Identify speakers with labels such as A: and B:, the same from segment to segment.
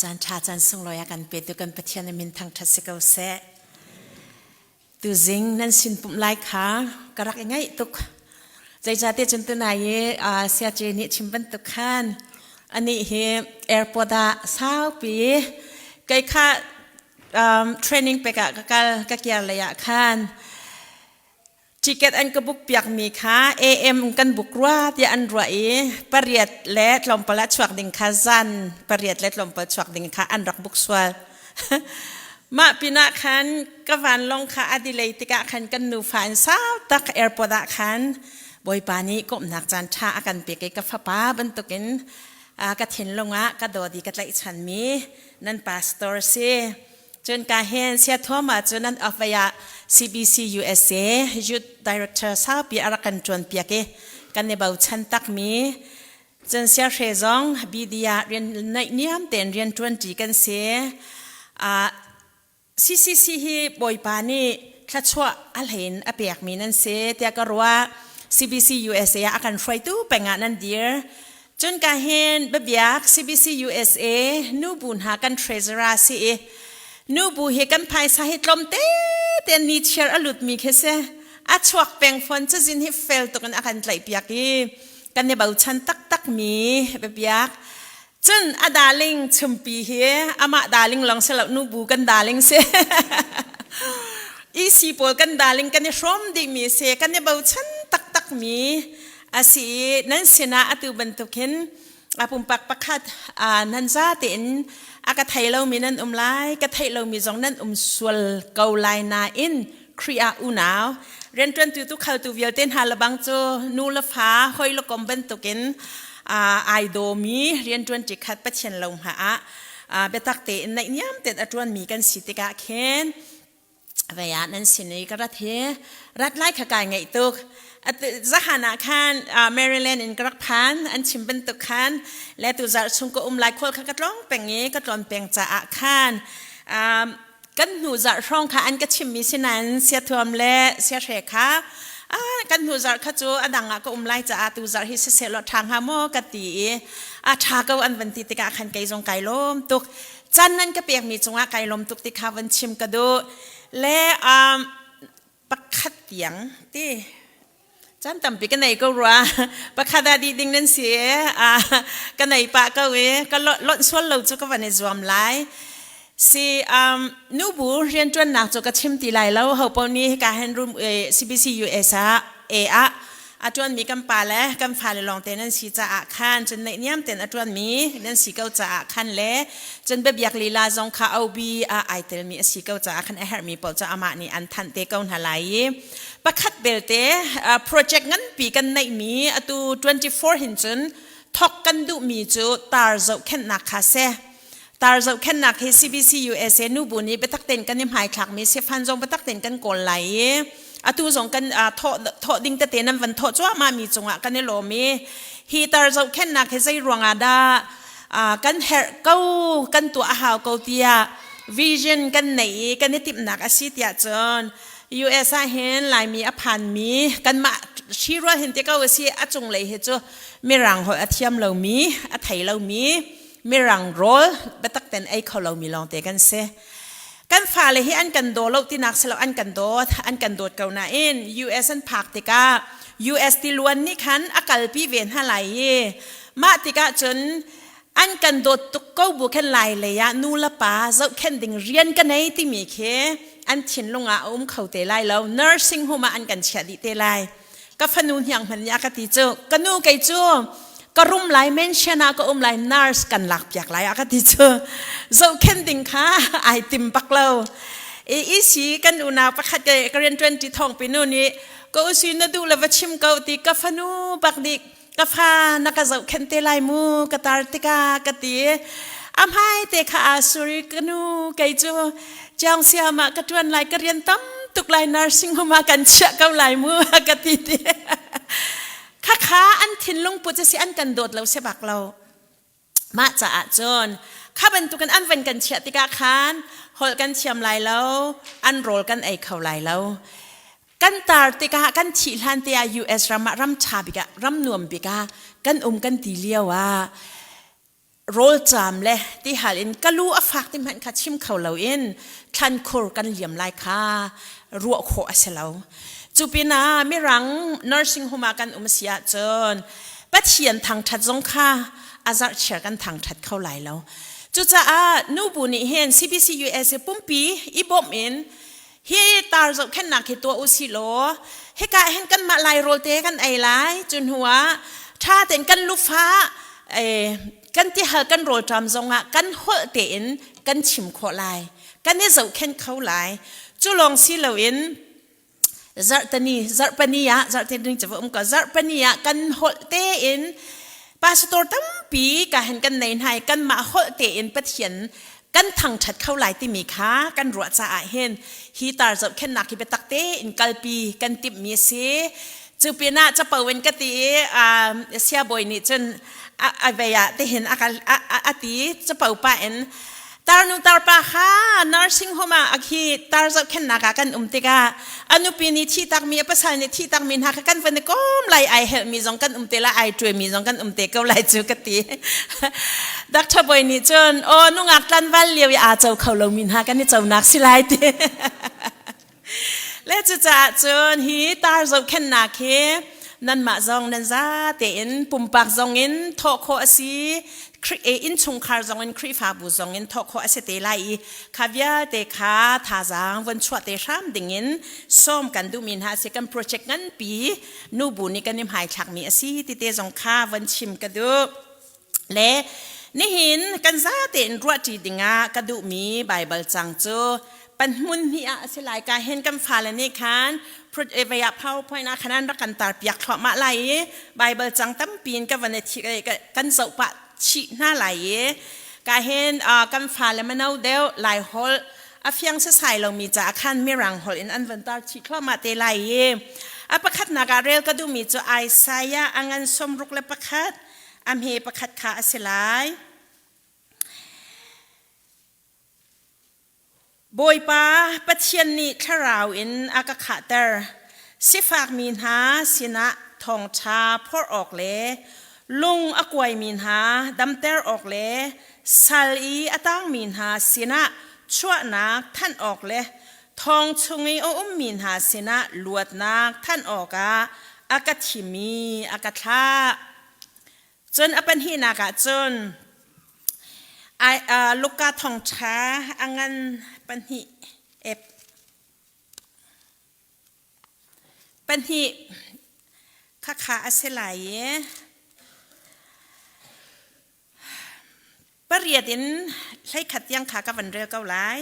A: Caan ṭha caan sunglawi a kan petu kan Pathian a min thangṭhat si ko seh. Tuzing nan sin pumh lai kha ka rak i ngaih tuk. Zeicahtiah cun tunai i Siaci nih chim bantuk khan anih hi airport ah saupi kei kha training pek ah ka kal ka kiar lei ah khan Ticket an ka book piakmi kha AM kan book rua tiah an ruah i pariat le tlawmpal ah chuak ding kha zan pariat le tlawmpal chuak ding kha an rak book sual. Mah pinah khan ka vanlawng kha a delay tikah khan kan nufa in sau tak airport ah khan Bawipa nih kawmhnak caan ṭha a kan pek i ka fapa bantukin ka thinlung ah ka dawt i ka tlaihchanmi nan pastor si. Cun ka hen sia thuam ah cun an off ah CBC USA Youth Director saupi a rak kan ṭuan piak i kan i bochan takmi cun sia hre zong BD ah rian naih niam tein rian ṭuan ṭi kan si. CCC hi Bawipa nih thluachuah a hlein a pekmi nan si tiah ka ruah. CBC USA ah a kan hruaitu peng ah nan dir. Cun ka hin biabiak CBC USA nubu hna kan treasurer si i nubu hi kan phaisa hi tlawm te te ni chiar a lutmi khi si a chuak peng fawn cazin hi fel tuk in a kan tlaih piak i kan i bochan taktak mi biabiak cun a darling chumpi hi amah darling lawng si lo nubu kan darling si EC pawl kan darling kan i hrawm dihmi si kan i bochan taktak mi A si i nan sinah atu bantukin a pumpak pakhat nan za tein a ka thei lomi nan um lai, ka theih lomi zong nan um sual ko lai nain Khrih ah unau rianṭuantu tukhaltu vialte hna lebang cu nu le fa hoi le kom bantukin ai dawmi rianṭuanṭi khat Pathian lo hma ah biatak tein naihniam tein a ṭuanmi kan si tikah khin vei ah nan sin i ka rat hi rat lai kha kai ngaih tuk zahan ah khan Maryland in ka rak phan an chim bantuk khan le tu zarh chung ka um lai khual kha ka tlong peng i ka tlawn peng caah khan kan hnu zarh hrawng kha an ka chimmi sinain siathuam le siahre kha kan hnu zarh kha cu a dang ah ka um lai caah tu zarh hi siseh law ṭha hnga maw ka ti i a ṭha ko an van ti tikah khan kei zong kai lawm tuk Caan nan ka pekmi cungah kai lawm tuk ti kha van chim ka duh. Le um, pakhat tiang ti caan tampi ka nei ko rua pakhat ah dih ding nan si i ka nei pah ko i ka lonh sual lo cu ka van i zuam lai si um, nubu rianṭuannak cu ka chim ti lai lo ho paoh nih hika hen room CBC US ah A ah a ṭuanmi kan pa le kan fale lawngte nan si caah khan cun naihniam tein a ṭuanmi nan si ko caah khan le cun biabiak lila zong kha OB ah ai telmi a si ko caah khan a herhmi paoh cu amah nih an thanh te ko hna lai i pakhat belte project nganpi kan neihmi atu 24 hin cun thok kan duhmi cu tar zohkhenhnak kha si tar zohkhenhnak hi CBC USA nubu nih biatak tein kan i hmaithlakmi sifan zong biatak tein kan kawl lai i atu zong kan thawh thawh ding tete nan van thawh cuahmah mi cungah kan i lawm i hi tar zohkhenhnak hi zei ruangah dah kan herh ko kan tuah a hau ko tiah vision kan nei i kan i timhnak a si tiah cun US ah hin Laimi a phanmi kanmah hri rual hin te ko a si a cunglei hi cu mirang holh a thiam lomi a thei lomi mirang rawl biatak ten ei kho lomi lawngte kan si kan fale hi an kan daw lo tinak si lo an kan dawt an kan dawt ko nain US an phak tikah US tiluan nih khan a kalpi ve hna lai i mah tikah cun an kan dawt tuk ko bu khan lai lei ah nu le pa zohkhenh ding rian ka nei timi khi an thinlung ah a um kho te lai lo nursing home ah an kan chiah dih te lai ka fanu hniang hman nih a ka ti cu ka nu kei cu ka rum lai mention ah ka um lai nurse kan lak piak lai a ka ti cu zohkhen ding kha ai tim bak lo i isi kan unau pakhat ke ka rian tuan ti thong pi nu nih ka usi na duh le va chim ko ti ka fanu bak nih ka fa na ka zohkhen te lai mu ka tar tika ka ti a hmai te kha a suri ka nu kei cu chiang siam ah ka tuan lai ka rian tam tuk lai nursing home ah kan chiah ko lai mu ka ti ti khakha an thinlung put si an kan dawt lo se bak lo mah caah cun kha bantukin an van kan chiah tikah khan holh kan thiam lai lo an rawl kan ei kho lai lo kan tar tikah kan thih hlan te ah US ram ah ram ṭha bik ah ram nuam bik ah kan um kan ti lio ah. Rawlṭam le tihal in ka lu a fak ti hmanh kha chim kho loin thlankhur kan liam lai kha ruah khawh a si lo. Cu pinah Mirang nursing home ah kan um si ahcun Pathian thangṭhat zong kha a zarhchiar kan thangṭhat kho lai lo. Cucaah nubu nih hin CBC USA pumpi i bawmh in hi tar zohkhenhnak hi tuah u sih law hika hin kanmah lai rawl te kan ei lai. Cu hnu ah ṭha tein kan lufa kan tihal kan rawlṭam zongah kan holh tein kan chim khawh lai, kan i zohkhenh kho lai. Cu lawng si loin zarhtani zarhpani ah zarhtani cu um ko zarhpani ah kan holh tein pastor tampi ka hen kan nei hna i kanmah holh tein Pathian kan thangṭhat kho lai timi kha kan ruah caah hin hi tar zohkhenhnak hi biatak tein kalpi kan timhmi a si. Cu pinah capo in ka ti i siabawi nih cun a vei ah tihin a ti capo pah in tarnu tarpa kha nursing home ah khi tar zohkhenhnak ah kan um tikah a nupi nih thi takmi a pasal nih thi takmi hna kha kan van i kom lai, ai helhmi zong kan um te lai, ai ṭuaimi zong kan um te ko lai cu ka ti. Dr. Boy nih cun aw nungak tlanval lio i aa co kho lomi hna kan i conak si lai ti. Le cucaah cun hi tar zohkhenhnak hi nanmah zong nan za tein pumpak zong in thawh khawh a si, innchungkhar zong in, Khrihfabu zong in thawh khawh a si te lai i kha vialte kha thazaang von chuah te hram dingin sawm kan duhmi hna a si. Kan project nganpi nubu nih kan i hmaithlakmi a si ti te zong kha von chim ka duh. Le nihin kan za tein ruahṭi dingah ka duhmi Baibal cang cu panhmun hnih ah a si lai. Ka hin kan fale nih khan vei ah PowerPoint ah khan an rak kan tar piak thluahmah lai i Baibal cang tampi in ka van i kan zoh pah chih hna lai i ka hin kan fale mano deuh Lai holh a fiang sasai lomi caah khan Mirang holh in an van tar chih thluahmah te lai i a pakhatnak ah rel ka duhmi cu Isaiah a ngan 61 a hme pakhat kha a si lai. Bawipa Pathian nih thlarau in a ka khahter. Sifakmi hna sinah thawngṭha phorh awk le lung a kuaimi hna damter awk le sal i a tangmi hna sinah chuahnak thanh awk le thong chung i a ummi hna sinah luatnak thanh awkah a ka thim i a ka thlah. Cun a pahnihnak ah cun Luka thawngṭha a ngan pahnih ep pahnih khakha a si lai i pariat in 11 tiang kha ka van rel ko lai.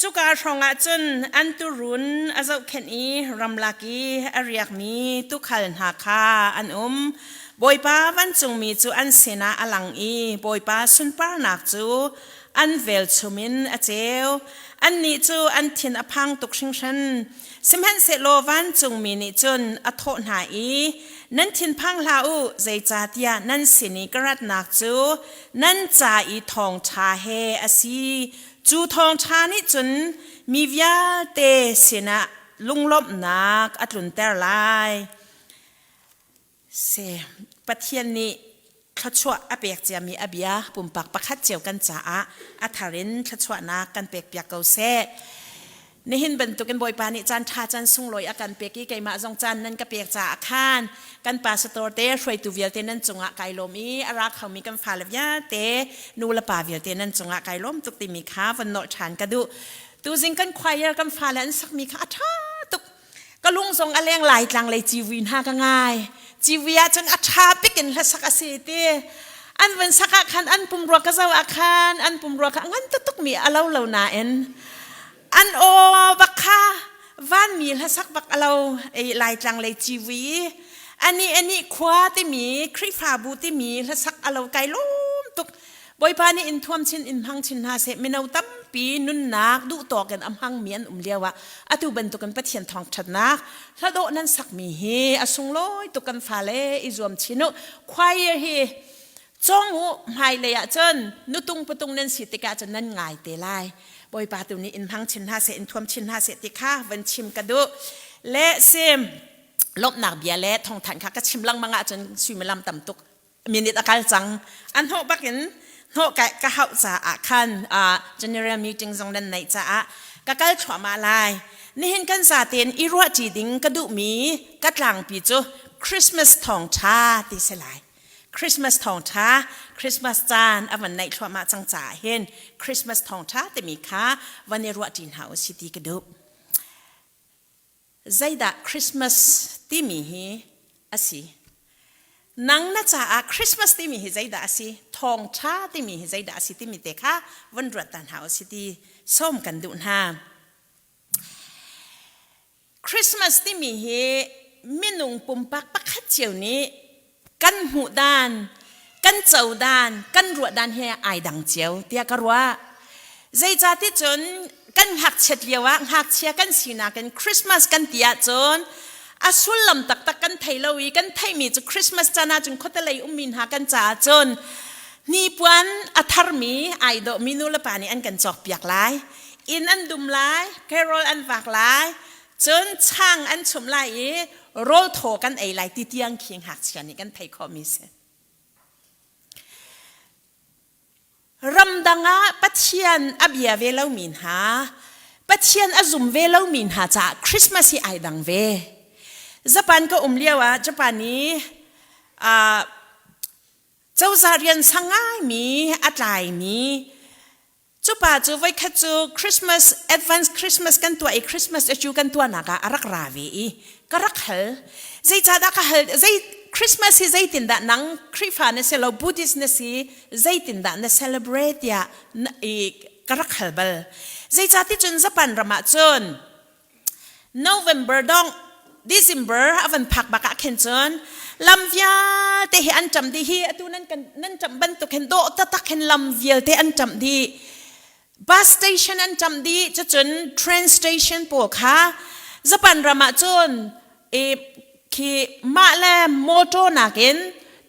A: Cuka hrawngah cun an tuurun a zohkhenh i ramlak i a riakmi tuukhal hna kha an um. Bawipa vancungmi cu an sinah a lang i Bawipa sunparnak cu an velchum in a ceu. Annih cu an thin a phang tuk hringhran. Sihmanhsehlaw vancungmi nih cun a thawh hna i, Nan thinphang hlah u, zeicahtiah nan sin i ka ratnak cu nan ca i thawngṭha he a si. Cu thawngṭha nih cun mi vialte sinah lunglawmhnak a tlunter lai. Se Pathian nih thluachuah a pek ciami a bia pumpak pakhat cio kan caah a thar in thluachuahnak kan pekpiak ko seh. Nihin bantukin Bawipa nih caan ṭha caan sunglawi a kan pek i keimah zong caan nan ka pek caah khan kan pastor te hruaitu vialte nan cungah kai lawm i a ra khomi kan fale vialte nu le pa vialte nan cungah kai lawm tuk timi kha von nolh ṭhan ka duh. Tuzing kan choir kan fale an sakmi kha a ṭha tuk. Ka lung zong a leng lai tlang lei civui hna ka ngai. Civui ah cun a ṭha bik in hlasak a si ti. An van sak ah khan an pumrua ka zoh ah khan an pumrua kha a ngan tukmi a lo lo nain an aw bak kha vanmi hlasak bak a lo. Ei Laitlang lei civui ani ani khua timi Khrihfabu timi hlasak a lo kai lawm tuk. Bawipa nih in thuam chin in hmang chin hna seh. Mino tampi nunnak duh tawk in a hmangmi an um lio ah atu bantukin Pathian thawngṭhatnak hladawh nan sakmi hi a sunglawi tuk. Kan fale i zuam chin u. Choir hi cawng u. Hmailei ah cun nutung patung nan si tikah cun nan ngai te lai. Bawipa tu nih in hmang chin hna seh, in thuam chin hna seh ti kha van chim ka duh. Le sim lawmhnak bia le thawngthanh kha ka chim lengmang ahcun suimilam tam tuk minute a kal cang. An hnawh bakin. Hnawh ka ka hauh caah khan general meeting zong nan neih caah ka kal thluahmah lai. Nihin kan zatein i ruahṭi ding ka duhmi ka tlangpi cu Christmas thawngṭha ti si lai. Christmas thawngṭha, Christmas caan a van naih thluahmah cang caah hin Christmas thawngṭha timi kha van i ruahṭi hna u si ti ka duh. Zeidah Christmas timi hi a si? Nang na caah Christmas timi hi zeidah a si? Thawngṭha timi hi zeidah a si timi te kha van ruat ta hna u si ti sawm kan duh hna. Christmas timi hi minung pumpak pakhat cio nih kan hmuh dan, kan co dan, kan ruah dan he ai dang cio tiah ka ruah. Zeicati cun kan ngakchiat lio ah ngakchia kan sinak in Christmas kan ti ahcun a sullam taktak kan thei lo i kan theihmi cu Christmas caan ahcun khuatelei ummi hna kan caah cun hnipuan a tharmi ai dawhmi nu le pa nih an kan cawkpiak lai inn an dum lai carol an vak lai Cun chang an chumh lai i rawl thaw kan ei lai ti tiang khi ngakchia nih kan theih khawhmi si. Ramdang ah Pathian a bia ve lomi hna, Pathian a zum ve lomi hna caah Christmas hi ai dang ve. Japan ka um lio ah Japan i uh, cozah rian sang ngaimi a tlaimi Cu pa cu voikhat cu Christmas advance Christmas kan tuah i Christmas a cu kan tuahnak ah a rak ra ve i ka rak hal. Zeicahdah ka hal zei Christmas hi zeitindah nang Khrihfa na si lo Buddhist na si zeitindah na celebrate tiah i ka rak hal bal. Zeicahti cun Japan ram ah cun November dong December a van phak bak ah khin cun lam vialte hi an ṭam dih hi atu nan kan nan ṭamh bantuk hin dawh taktak hin lam vialte an ṭamh dih bus station an ṭamh dih cucun train station pawl kha Japan ram ah cun i khi mah le motor nakin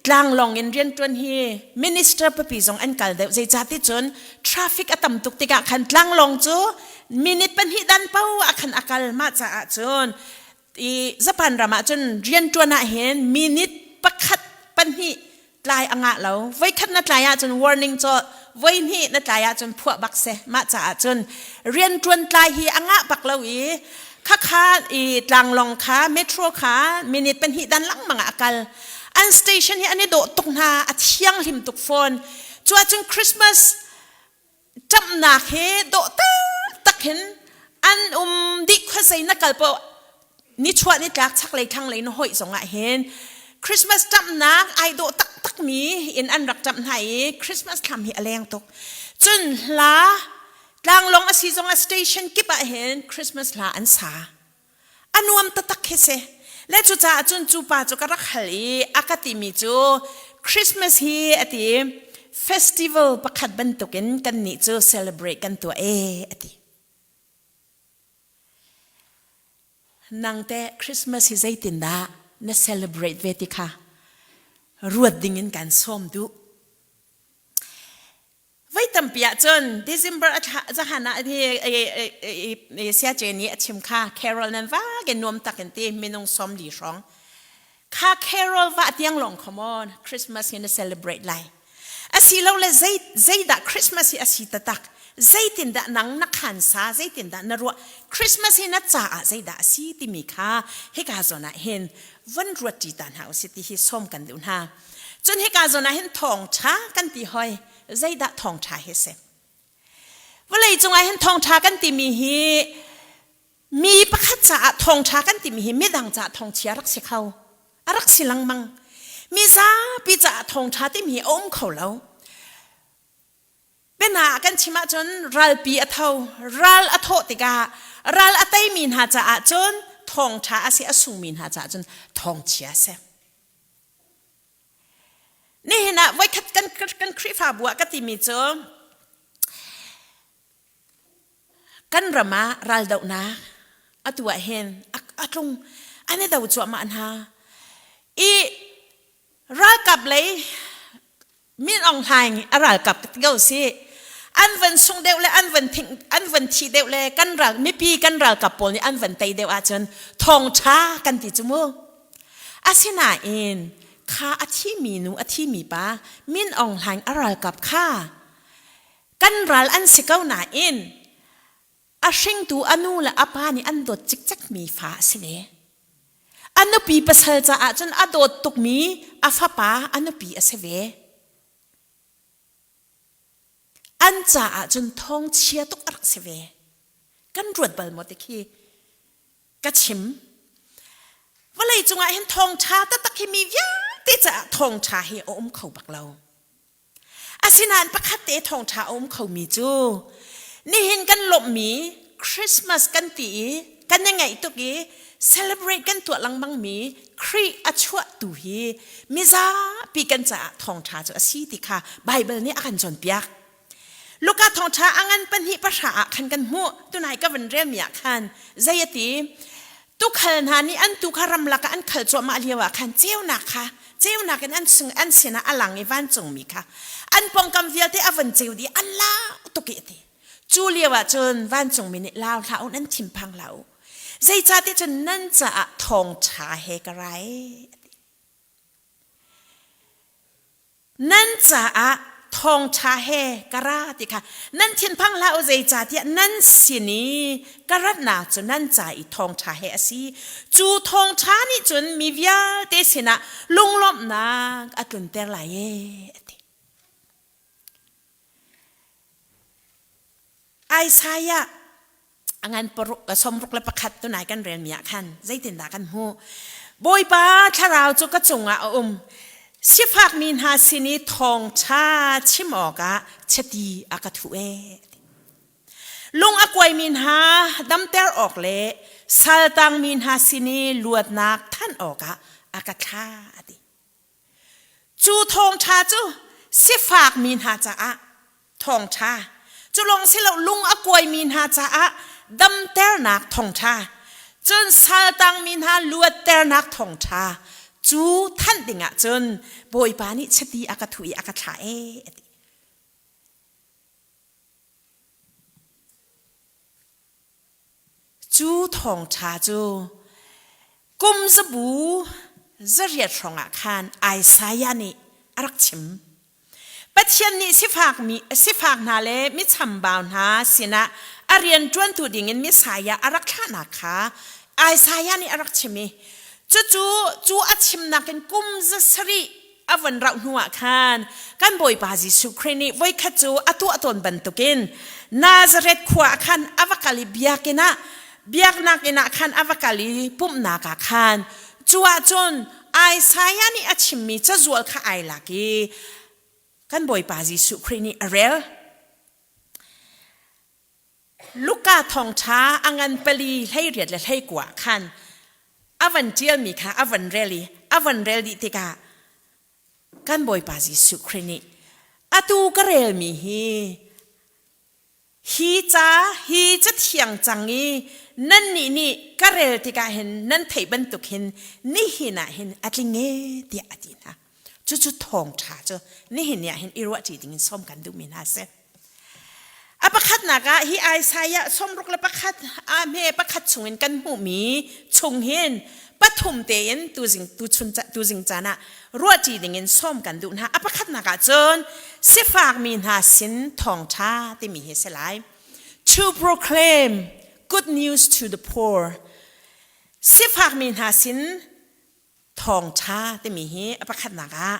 A: tlanglawng in rianṭuan hi minister papi zong an kal deuh zeicahti cun traffic a tam tuk tikah khan tlanglawng cu minute pahnih dan po ah khan a kal mah caah cun i Japan ram ah cun rianṭuan ah hin minute pakhat pahnih tlai a ngah lo voikhat na tlai ahcun warning cu voihnih na tlai ahcun phuah bak se mah caah cun rianṭuan tlai hi a ngah bak lo i khakha i tlanglawng kha metro kha minute pahnih dan lengmang ah a kal an station hi an i dawh tuk hna a thianghlim tuk fawn cu ahcun Christmas ṭamhnak he dawh taktak hin an um dih khuazei na kal paoh nichuah nitlak chaklei thlanglei na hoih zong ah hin Christmas ṭamhnak ai dawh taktak mi in an rak ṭamh hna i Christmas thlam hi a leng tuk cun hla tlanglawng a si zong ah station kip ah hin Christmas hla an sa a nuam taktak khi si le cucaah cun cu pa cu ka rak hal i a ka timi cu Christmas hi a ti festival pakhat bantukin kannih cu celebrate kan tuah e a ti nang te Christmas hi zeitindah na celebrate ve ti kha ruat dingin kan sawm duh Voi tampi ahcun December a thla zahan ah hi siace nih a chim kha carol nan va ke nuam tak in ti minung som li hrawng kha carol va tiang long come on Christmas hi na celebrate lai asilo le zei zeidah Christmas hi asi tatak zeitindah nang na khan sa zeitindah na ruah Christmas hi na caah zeidah asi timi kha hika zawn ah hin von ruat ṭi ta hna usih ti hi sawm kan duh hna cun hika zawn ah hin thawngṭha kan ti hoi zeidah thawngṭha hi si vawlei cungah hin thawngṭha kan timi hi mi pakhat caah thawngṭha kan timi hi midang caah thawngchia rak si kho a rak si lengmang mi zapi caah thawngṭha timi hi a um kho lo Biana ah kan chim ahcun ralpi a tho ral a thawh tikah ral a teimi hna caah cun thawngṭha a si a sungmi hna caah cun thawngchia a si Nihin ah voikhat kan kan Khrihfabu ah ka timi cu kan ram ah raldohnak atu ah hin a tlung an i do cuahmah hna i ralkap lei Min Aung Hlaing a ralkap ka ti ko si an van sung deuh le an van thing an van thi deuh le kan ral mipi kan ralkap pawl nih an van tei deuh ahcun thawngṭha kan ti cu mu asinain. Kha a thimi nu a thimi pa Min Aung Hlaing a ralkap kha kan ral an si ko nain a hringtu a nu le a pa nih an dawt cikcekmi fa a si ve. A nupi pasal caah cun a dawt tukmi a fapa a nupi a si ve. An caah cun thawngchia tuk a rak si ve. Kan ruat bal maw ti khi ka chim. Vawlei cungah hin thawngṭha taktak hi mi vialte caah thawngṭha hi a um kho bak lo. Asinain pakhat te thawngṭha a um khomi cu nihin kan lawmhmi Christmas kan ti i kan i ngaih tuk i celebrate kan tuah lengmangmi Khrih a chuah tu hi mizapi kan caah thawngṭha cu a si ti kha Baibal nih a kan cawnpiak. Luka thawngṭha a ngan pahnih pahra ah khan kan hmuh. Tunai ka van relmi ah khan zei a ti? Tukhal hna nih an tuu kha ramlak ah an khal cuahmah lio ah khan ceunak kha ceunak in an sung an sinah a lang i vancungmi kha an pawngkam vialte a van ceu dih an lau tuk i a ti. Cu lio ah cun vancungmi nih lau hlah u nan thinphang hlah u. Zeicahtiah cun nan caah thawngṭha he ka ra ee a ti. Nan caah thawngṭha he ka ra ti kha nan thinphang hlah u zeicahtiah nan sin i ka ratnak cu nan ca i thawngṭha he a si. Cu thawngṭha nih cun mi vialte sinah lunglawmhnak a tlunter lai ee a ti. Isaiah a ngan paruk sawmruk le pakhat tunai kan relmi ah khan zeitindah kan hmuh? Bawipa thlarau cu ka cungah a um. Sifakmi hna sin i thawngṭha chim awkah chiti a ka thuh ee. Lung a kuaimi hna damter awk le saltangmi hna sin i luatnak thanh awkah a ka thlah a ti. Cu thawngṭha cu sifakmi hna caah thawngṭha, cu lawng si lo lung a kuaimi hna caah damternak thawngṭha, cun saltangmi hna luatternak thawngṭha cu thanh dingah cun Bawipa nih chiti a ka thuh i a ka thlah ee a ti. Cu thawngṭha cu kum zabu zariat hrawngah khan Isaiah nih a rak chim. Pathian nih sifakmi sifak hna le mi chambau hna sinah a rian ṭuantu dingin Messiah a rak thlahnak kha Isaiah nih a rak chim i cucu cu a chimnak in kum zasarih a von rauh hnuah khan kan Bawipa Jesuh Khrih nih voikhat cu a tuah tawn bantukin Nazareth khua ah khan a va kal i biakinn ah biaknak inn ah khan a va kal i pumhnak ah khan cu ah cun Isaiah nih a chimmi cazual kha ai lak i kan Bawipa Jesuh Khrih nih a rel. Luka thawngṭha a ngan pali 18 le 19 khan a van ṭialmi kha a van rel i a van rel dih tikah kan Bawipa Jesuh Khrih nih atu ka relmi hi hi ca hi cathiang cang i nannih nih ka rel tikah hin nan theih bantuk hin nihin ah hin a tling e tiah a ti hna. Cucu thawngṭha cu nihin ni ah hin i ruahṭi dingin sawm kan duhmi hna a si. A pakhatnak ah hi Isaiah 61 a hme pakhat chungin kan hmuhmi chung hin pathum tein tuzing tuchun tuzing caan ah ruahṭi dingin sawm kan duh hna. A pakhatnak ah cun sifakmi hna sin thawngṭha timi hi si lai. To proclaim good news to the poor. Sifakmi hna sin thawngṭha timi hi a pakhatnak ah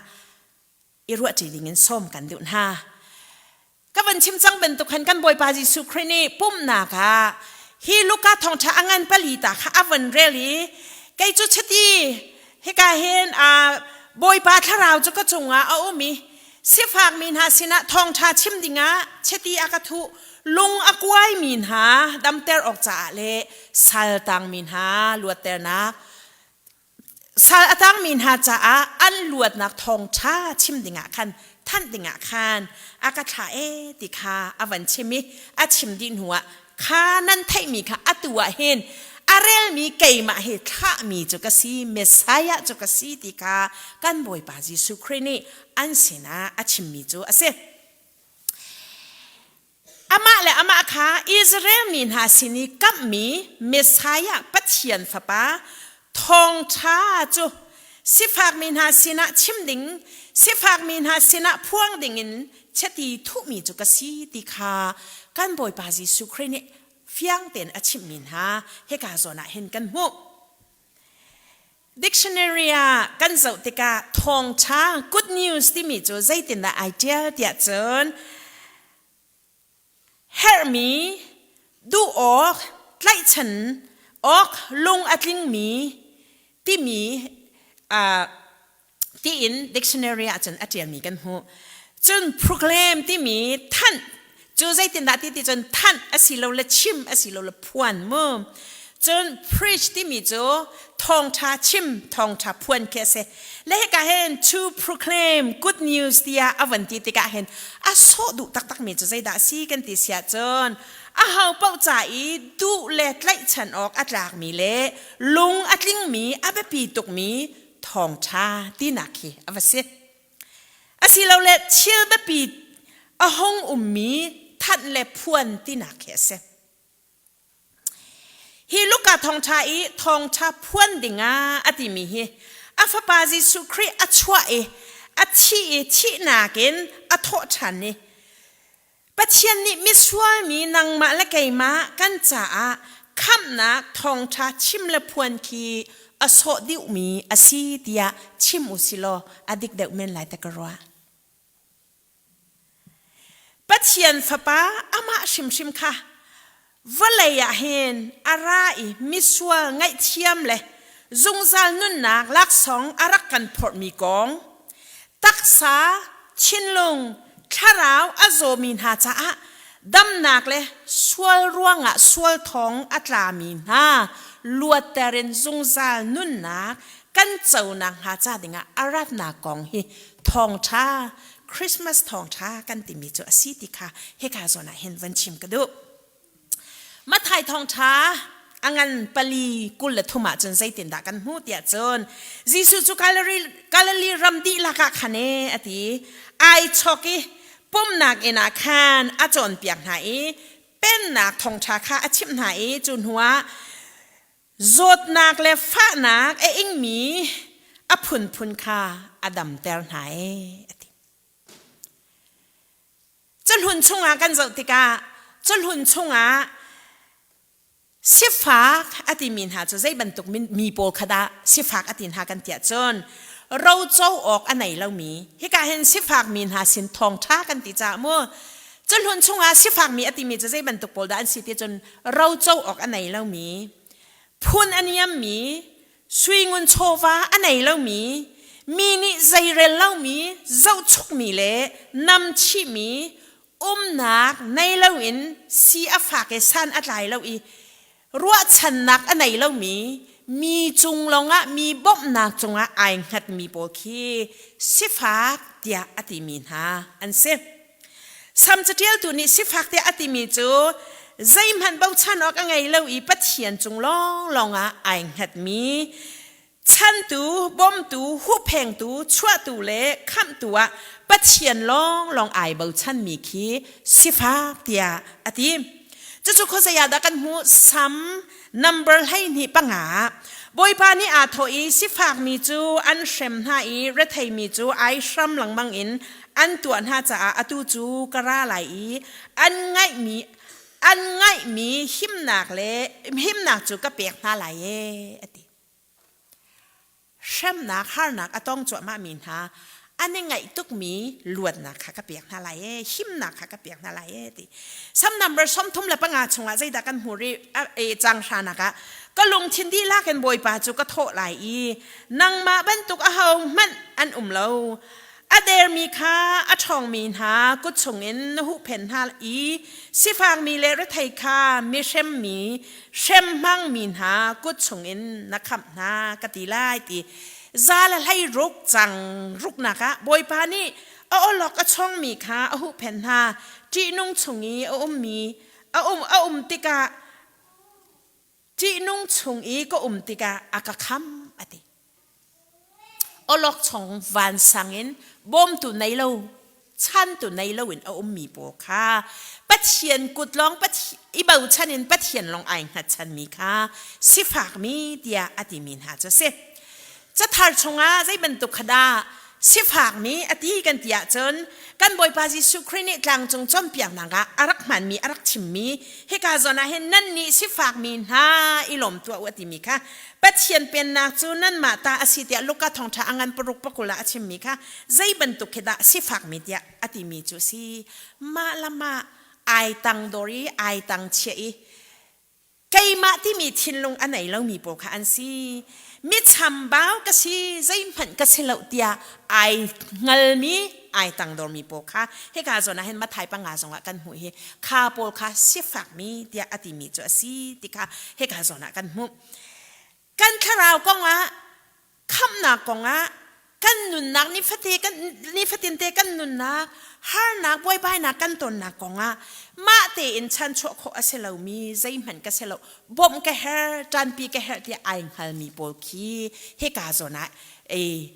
A: i ruahṭi dingin sawm kan duh hna. Ka van chim cang bantuk khan kan Bawipa Jesuh Khrih nih pumhnak ah hi Luka thawngṭha a ngan pali ta kha a van rel i kei cu chiti hika hin Bawipa thlarau cu ka cungah a um i sifakmi hna sinah thawngṭha chim dingah chiti a ka thuh lung a kuaimi hna damter awk caah le saltangmi hna luatternak Sal a tangmi hna caah an luatnak thawngṭha chim dingah khan thanh dingah khan a ka thlah ee ti kha a van chim i a chim dih hnuah kha nan theihmi kha atu ah hin a relmi keimah hi thlahmi cu ka si Messiah cu ka si ti kha kan Bawipa Jesuh Khrih nih an sinah a chimmi cu a si. Amah le amah kha Israel mi hna sin i kamhmi Messiah Pathian Fapa thawngṭha cu. Sifakmi hna sinah chim ding, sifakmi hna sinah phuang dingin chiti thuhmi cu ka si ti kha kan Bawipa Jesuh Khrih nih fiang tein a chimhmi hna hika zawn ah hin kan hmuh. Dictionary ah kan zoh tikah thawngṭha good news timi cu zeitindah ai ṭial tiah cun herhmi, duh awk, tlaihchan awk, lung a tlingmi timi tiin dictionary ahcun a ṭialmi kan hmuh. Cun proclaim timi thanh cu zeitindah ti ti cun thanh asilole chim asilole phuan mu. Cun preach timi cu thawngṭha chim, thawngṭha phuan khi a si. Le hika hin to proclaim good news tiah a van ti tikah hin a sawh duh taktakmi cu zeidah a si kan ti si ahcun aho paoh ca i duh le tlaihchan awk a tlakmi le lung a tlingmi a biapi tukmi thawngṭha tinak khi a va si. Asilole thil biapi a hung ummi thanh le phuan tinak khi a si. Hi Luka thawngṭha i thawngṭha phuan dingah a timi hi a fapa Jesuh Khrih a chuah i a thih i thihnak in a thawh ṭhan i Pathian nih misual mi nangmah le keimah kan caah khamhnak thawngṭha chim le phuan khi a sawh dihmi a si tiah chim u si law a dik deuh men lai ta ka ruah. Pathian Fapa amah hrimhrim kha vawlei ah hin a ra i misual ngaihthiam le zungzal nunnak laksawng a rak kan phorhmi kong, taksa, thinlung, thlarau a zawmi hna caah damnak le sual ruangah sual thong a tlami hna luatter in zungzal nunnak kan co nakhnga ca dingah a ratnak kong hi thawngṭha Christmas thawngṭha kan timi cu a si ti kha hika zawn ah hin van chim ka duh. Matthai thawngṭha a ngan pali 23 ah cun zeitindah kan hmuh tiah cun Jesuh cu Galilee ram dihlak ah khan e a ti ai chawk i pumnak inn ah khan a cawnpiak hna i pennak thawngṭha kha a chimh hna i cu hnuah Zawtnak le fahnak a ingmi a phunphun kha a damter hna ee a ti. Cahlun chungah kan zoh tikah cahlun chungah sifak a timi hna cu zei bantuk mi pawl kha dah sifak a ti hna kan tiah cun roco awk a nei lomi hika hin sifak mi hna sin thawngṭha kan ti caah mu cahlun chungah sifak mi a timi cu zei bantuk pawl dah an si ti cun roco awk a nei lomi phun a niammi suingun chawva a nei lomi mi nih zeirel lomi zohchukmi le namchihmi umnak nei loin si a fak i san a tlai lo i ruahchannak a nei lomi mi cung lawngah mi bawmhnak cungah ai hngatmi pawl khi sifak tiah a timi hna an si. Sam caṭialtu nih sifak tiah a timi cu zeihmanh bochan awk a ngei lo i Pathian cung lawnglawng ah ai hngatmi chantu, bawmtu, huhphengtu, chuahtu le khamhtu ah Pathian lawnglawng ai bochanmi khi sifak tiah a ti. Cucu khuazei ah dah kan hmuh? Sam number 25. Bawipa nih aa thawh i sifakmi cu an hrem hna i retheimi cu ai hram lengmang in an tuah hna caah atu cu ka ra lai i an ngaihmi an ngaihmi himnak le himnak cu ka pek hna lai ee a ti. Hremnak harnak a tong cuahmah mi hna an i ngaih tukmi luatnak kha ka pek hna lai ee himnak kha ka pek hna lai ee ti. Sam number 35 chungah zeidah kan hmuh rih e cang hranak ah ka lungthin dihlak in Bawipa cu ka thawh lai i nangmah bantuk aho hmanh an um lo A dermi kha a ṭhawngmi hna kut chungin na huhphenh hna i sifakmi le rethei kha mi hremmi hrem hmangmi hna kut chungin na khamh hna ka ti lai ti za le hlei ruk cang ruknak ah Bawipa nih a awlok a chongmi kha a huhphenh hna ṭihnung chung i a ummi a um a um tikah ṭihnung chung i ka um tikah a ka kham a ti. Awlokchong vansang in bawmtu nei lo chantu nei loin a ummi pawl kha Pathian kut lawng i bochan in Pathian lawng ai hngatchanmi kha sifakmi tiah a timi hna cu a si. Cathar chungah zei bantuk kha dah sifakmi a ti kan ti ahcun kan Bawipa Jesuh Khrih nih tlangcung cawnpiaknak ah a rak hmanmi a rak chimmi hika zawn ah hin nan nih sifakmi hna i lawm tuah u a timi kha Pathian pennak cu nanmah ta a si tiah Luka thawngṭha a ngan paruk pakul ah a chimmi kha zei bantuk khi dah sifakmi tiah a timi cu a si. Mah le mah ai tang dor i ai tang chiah i keimah timi thinlung a nei lomi pawl kha an si. Mi chambau ka si, zeihmanh ka si lo tiah ai hngalmi, ai tangdormi pawl kha hika zawn ah hin Matthai panga zongah kan hmuh hi kha pawl kha sifakmi tiah a timi cu a si ti kha hika zawn ah kan hmuh. Kan thlarau kongah khamhnak kongah kan nunnak nifate kan nifatinte kan nunnak harnak buaibainak kan tonnak kongah mah tein chanchuah khawh a si lomi zeihmanh ka si lo bawmh ka her ṭanpi ka herh tiah ai hngalmi pawl khi hika zawn ah ei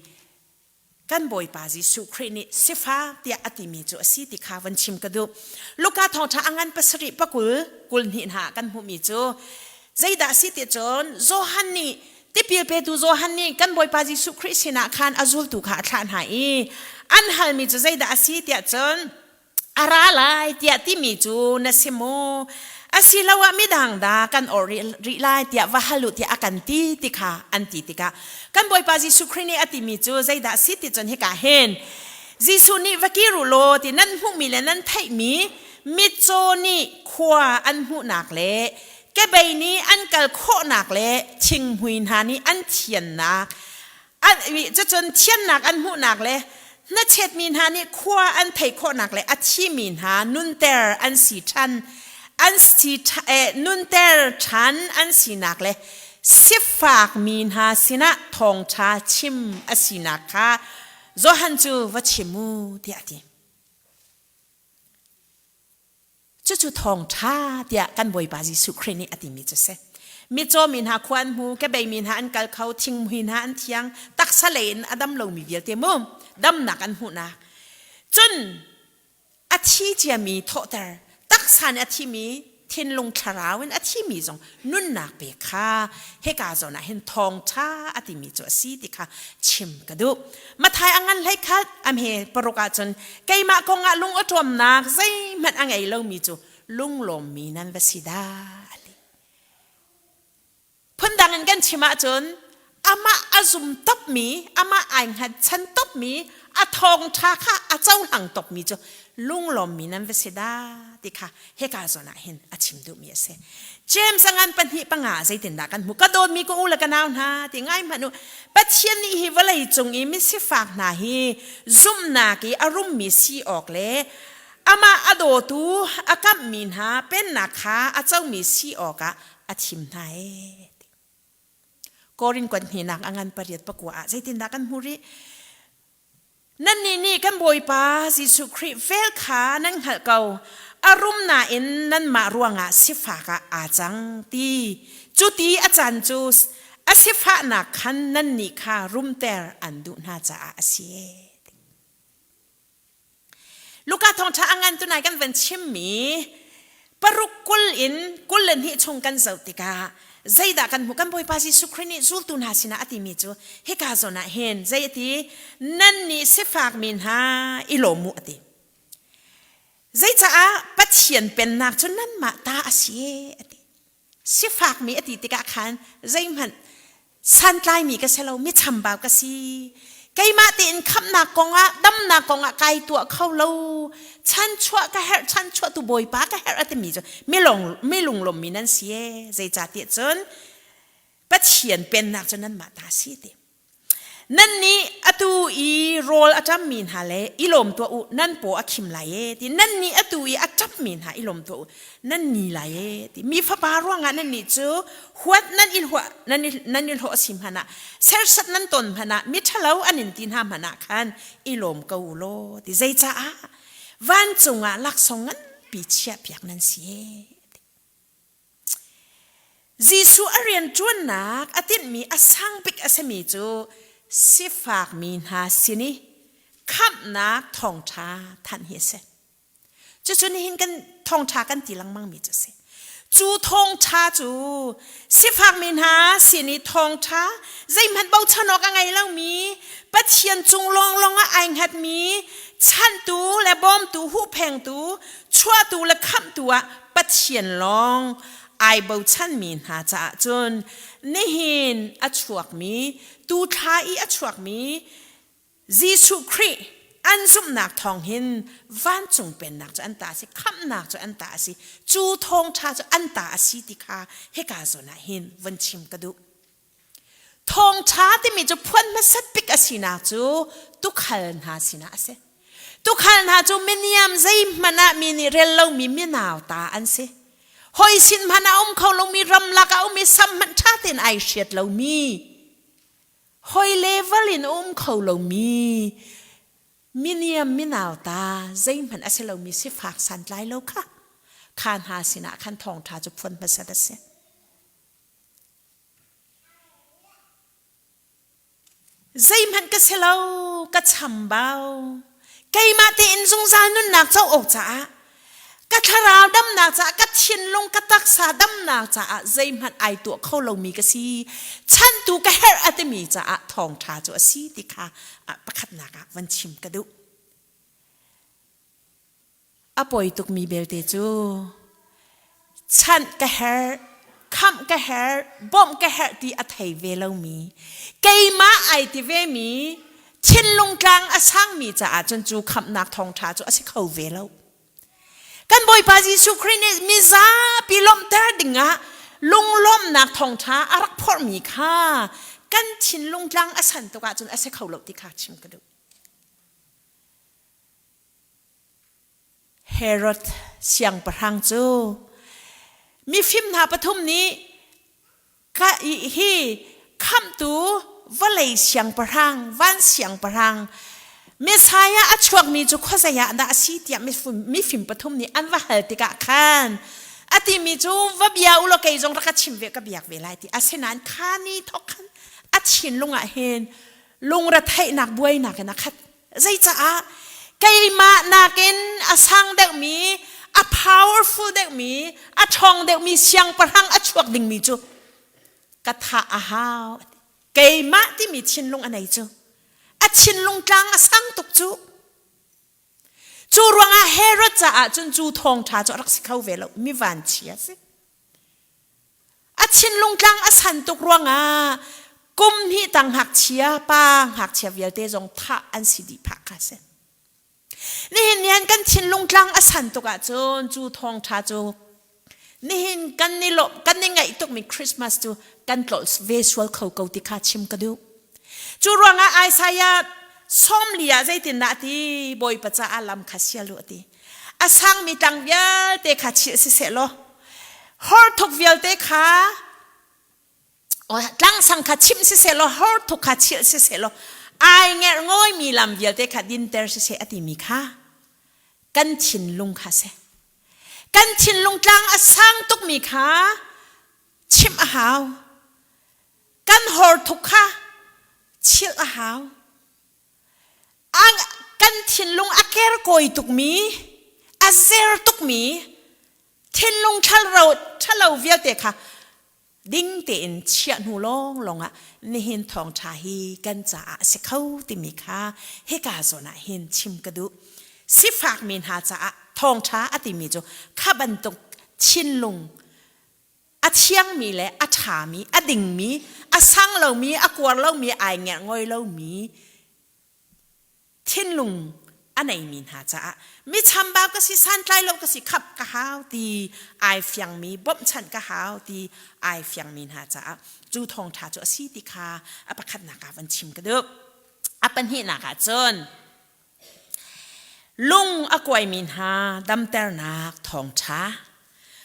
A: kan Bawipa Jesuh Khrih nih sifak tiah a timi cu a si ti kha van chim ka duh. Luka thawngṭha a ngan pasarih pakul kul hnih hna ah kan hmuhmi cu zeidah a si ti cun Johan nih tipil petu Johan nih kan Bawipa Jesuh Khrih sinah khan a zultu kha a thlah hna i an halmi cu zeidah a si tiah cun a ra lai tiah timi cu na si maw asiloah midang dah kan or rih lai tiah va hal u tiah a kan ti ti kha an ti tikah kan Bawipa Jesuh Khrih nih a timi cu zeidah si ti cun hika hin Jesuh nih va kir u law ti nan hmuhmi le nan theihmi mitcaw nih khua an hmuhnak le kebei nih an kal khawhnak le thinghmui hna nih an thiannak Cucun thiannak an hmuhnak le hnachetmi hna nih khua an theih khawhnak le a thimi hna nunter an si ṭhan an si nunter ṭhan an sinak le sifakmi hna sinah thawngṭha chim a sinak kha Johan cu va chim u tiah a ti. Cucu thawngṭha tiah kan Bawipa Jesuh Khrih nih a timi cu a si. Mitcaw mi hna khua an hmu, kebei mi hna an kal kho, thinghmui hna an thiang, taksa lei in a dam lomi vialte mu damnak an hmuhnak. Cun a thi ciami thawhter, taksa nih a thimi thinlung thlarau in a thimi zong nunnak pe kha hika zawn ah hin thawngṭha a timi cu a si ti kha chim ka duh. Mathai a ngan hlei khat am he paruk ahcun keimah kong ah lung awṭawmnak zeihmanh a ngei lomi cu lunglawmmi nan va si dah a ti. Phundang in kan chim ahcun amah a zum topmi, amah ai hngatchan topmi, a thawngṭha kha a cohlang topmi cu lunglawmmi nan va si dah ti kha hika zawn ah hin a chim duhmi a si. James a ngan pahnih panga zeitindah kan hmuh? Ka dawtmi ka u le ka nau hna ti ngai hmanh u. Pathian nih hi vawlei cung i misifak hna hi zumhnak i a rummi si awk le amah a dawtu a kamhmi hna pennak kha a comi si awkah a thim hna ee. Korin kuat hninak a ngan pariat pakua ah zeitindah kan hmuh rih? Nannih nih kan Bawipa Jesuh Khrih vel kha nan hngalh ko. A rum nain nanmah ruangah sifak ah aa cang ti. Cu ti a caan cu a sifahnak khan nannih kha rumter an duh hna caah a si. Luka thawngṭha a ngan tunai kan van chimmi paruk 20 in 22 chung kan zoh tikah zeidah kan hmuh kan Bawipa Jesuh Khrih nih zultu hna sinah a timi cu hika zawn ah hin zei a ti nan nih sifakmi hna i lawm u a ti zeicaah Pathian pennak cu nanmah ta a si a ti Sifakmi a ti tikah khan zeihmanh santlaimi ka si lo, mi chambau ka si. Keimah tein khamhnak kongah, damnak kongah kai tuah kho lo. Chanchuah ka herh, chanchuah tu Bawipa ka herh a timi cu milong mi lunglawmmi nan si ee. Zeicahtiah cun Pathian pennak cu nanmah ta si ti. Nannih atu i rawl a ṭammi hna le i lawm tuah u, nan paw a khim lai ee ti. Nannih atu i a ṭapmi hna i lawm tuah u, nan ni lai ee ti. Mi fapa ruangah nannih cu huat nan i hluah nan i, nan i hlawh a si hmanh ah, serhsat nan ton hmanh ah, miṭhalo an in ti hna hmanh ah khan i lawm ko u law ti. Zeicaah? Vancung ah laksawng nganpi chiahpiak nan si ee ti. Jesuh a rianṭuannak a tinhmi a sang bik a simi cu sifakmi hna sin i khamhnak thawngṭha thanh hi a si. Cucu nihin kan thawngṭha kan ti lengmangmi cu a si. Cu thawngṭha cu sifakmi hna sin i thawngṭha zeihmanh bochan awk a ngei lomi Pathian cung lawnglawng ah ai hngatmi chanhtu le bawmtu huhphengtu chuahtu le khamhtu ah Pathian lawng ai bochanmi hna caah cun nihin a chuakmi tu thla i a chuakmi Jesuh Khrih an zumhnak thawng hin vancung pennak cu an ta a si, khamhnak cu an ta a si, cu thawngṭha cu an ta a si ti kha hika zawn ah hin vun chim ka duh. Thawngṭha timi cu phuan hmasat bik a sinak cu tukhal hna sinah a si. Tukhal hna cu miniam zeihmanh ah mi nih rel lomi minauta an si. Hoi sin hmanh ah um kho lomi ramlak ah um i sam hmanh ṭha tein ai hriat lomi Hoi level in a um kho lomi miniam minauta zeihmanh a si lomi sifak santlai lo kha kha hna sinah khan thawngṭha cu phuan hmasat a si. Zeihmanh ka si lo, ka chambau. Keimah tein zungzal nunnak co awk caah ka thlarau damnak caah ka thinlung ka taksa damnak caah zeihmanh ai tuah kho lomi ka si chantu ka herh a timi caah thawngṭha cu a si ti kha pakhatnak ah van chim ka duh a poi tukmi belte cu chanh ka herh khamh ka herh bawmh ka herh ti a thei ve lomi keimah ai ti vemi thinlung tlang a sangmi caah cun cu khamhnak thawngṭha cu a si kho ve lo kan Bawipa Jesuh Khrih nih mizapi lawmhter dingah lunglawmhnak thawngṭha a rak phorhmi kha kan thinlung tlang a san tuk ahcun a si kho lo ti kha chim ka duh Herod siangpahrang cu mifim hna pathum nih hi khamhtu vawlei siangpahrang van siangpahrang Messiah a chuakmi cu khuazei ah dah a si tiah mifim pathum nih an va hal tikah khan a timi cu va bia u law kei zong rak ka chim ve ka biak ve lai ti asinain kha ni thawk khan a thinlung ah hin lungretheihnak buainak in a khat Zeicaah keimah nakin a sang deuhmi, a powerful deuhmi, a ṭhawng deuhmi siangpahrang a chuak dingmi cu ka thah a hau. Keimah timi thinlung a nei cu. A thinlung tlang a sang tuk cu. Cu ruangah Herod caah cun cu thawngṭha cu a rak si kho ve lo. Mi vanchia si. A thinlung tlang a san tuk ruangah kum hnih tang ngakchia pa ngakchia vialte zong thah an si dih phah kha si. Nihin ni han kan thinlung tlang a san tuk ahcun cu thawngṭha cu nihin kan ni lawm kan ni ngaih tukmi Christmas cu kan tlolh ve sual kho ko ti kha chim ka duh. Cu ruangah Isaiah sawmli ah zeitindah a ti Bawipa caah lam kha sial u a ti. A sangmi tlang vialte kha chilh siseh law horthuk vialte kha tlangsang kha chimh siseh law horthuk kha chilh siseh law ai ngerh ngawimi lam vialte kha dinter siseh a timi kha kan thinlung kha seh kan thinlung tlang a sang tukmi kha chimh a hau kan horthuk kha chilh a hau Kan thinlung a kerkawi tukmi, a zer tukmi, thinlung ṭhalo vialte kha ding tein chiah hnu lawnglawng ah nihin thawngṭha hi kan caah a si kho timi kha hika zawn ah hin chim ka duh. Sifakmi hna caah thawngṭha a timi cu kha bantuk thinlung a thiangmi le a ṭhami, a dingmi, a sang lomi, a kuar lomi, ai ngerh ngoi lomi thinlung a neimi hna caah mi chambau ka si santlai lo ka si khap ka hau ti ai fiangmi bawmhchanh ka hau ti ai fiangmi hna caah cu thawngṭha cu a si ti kha a pakhatnak ah van chim ka duh. A pahnihnak ah cun Lung a kuaimi hna damternak thawngṭha.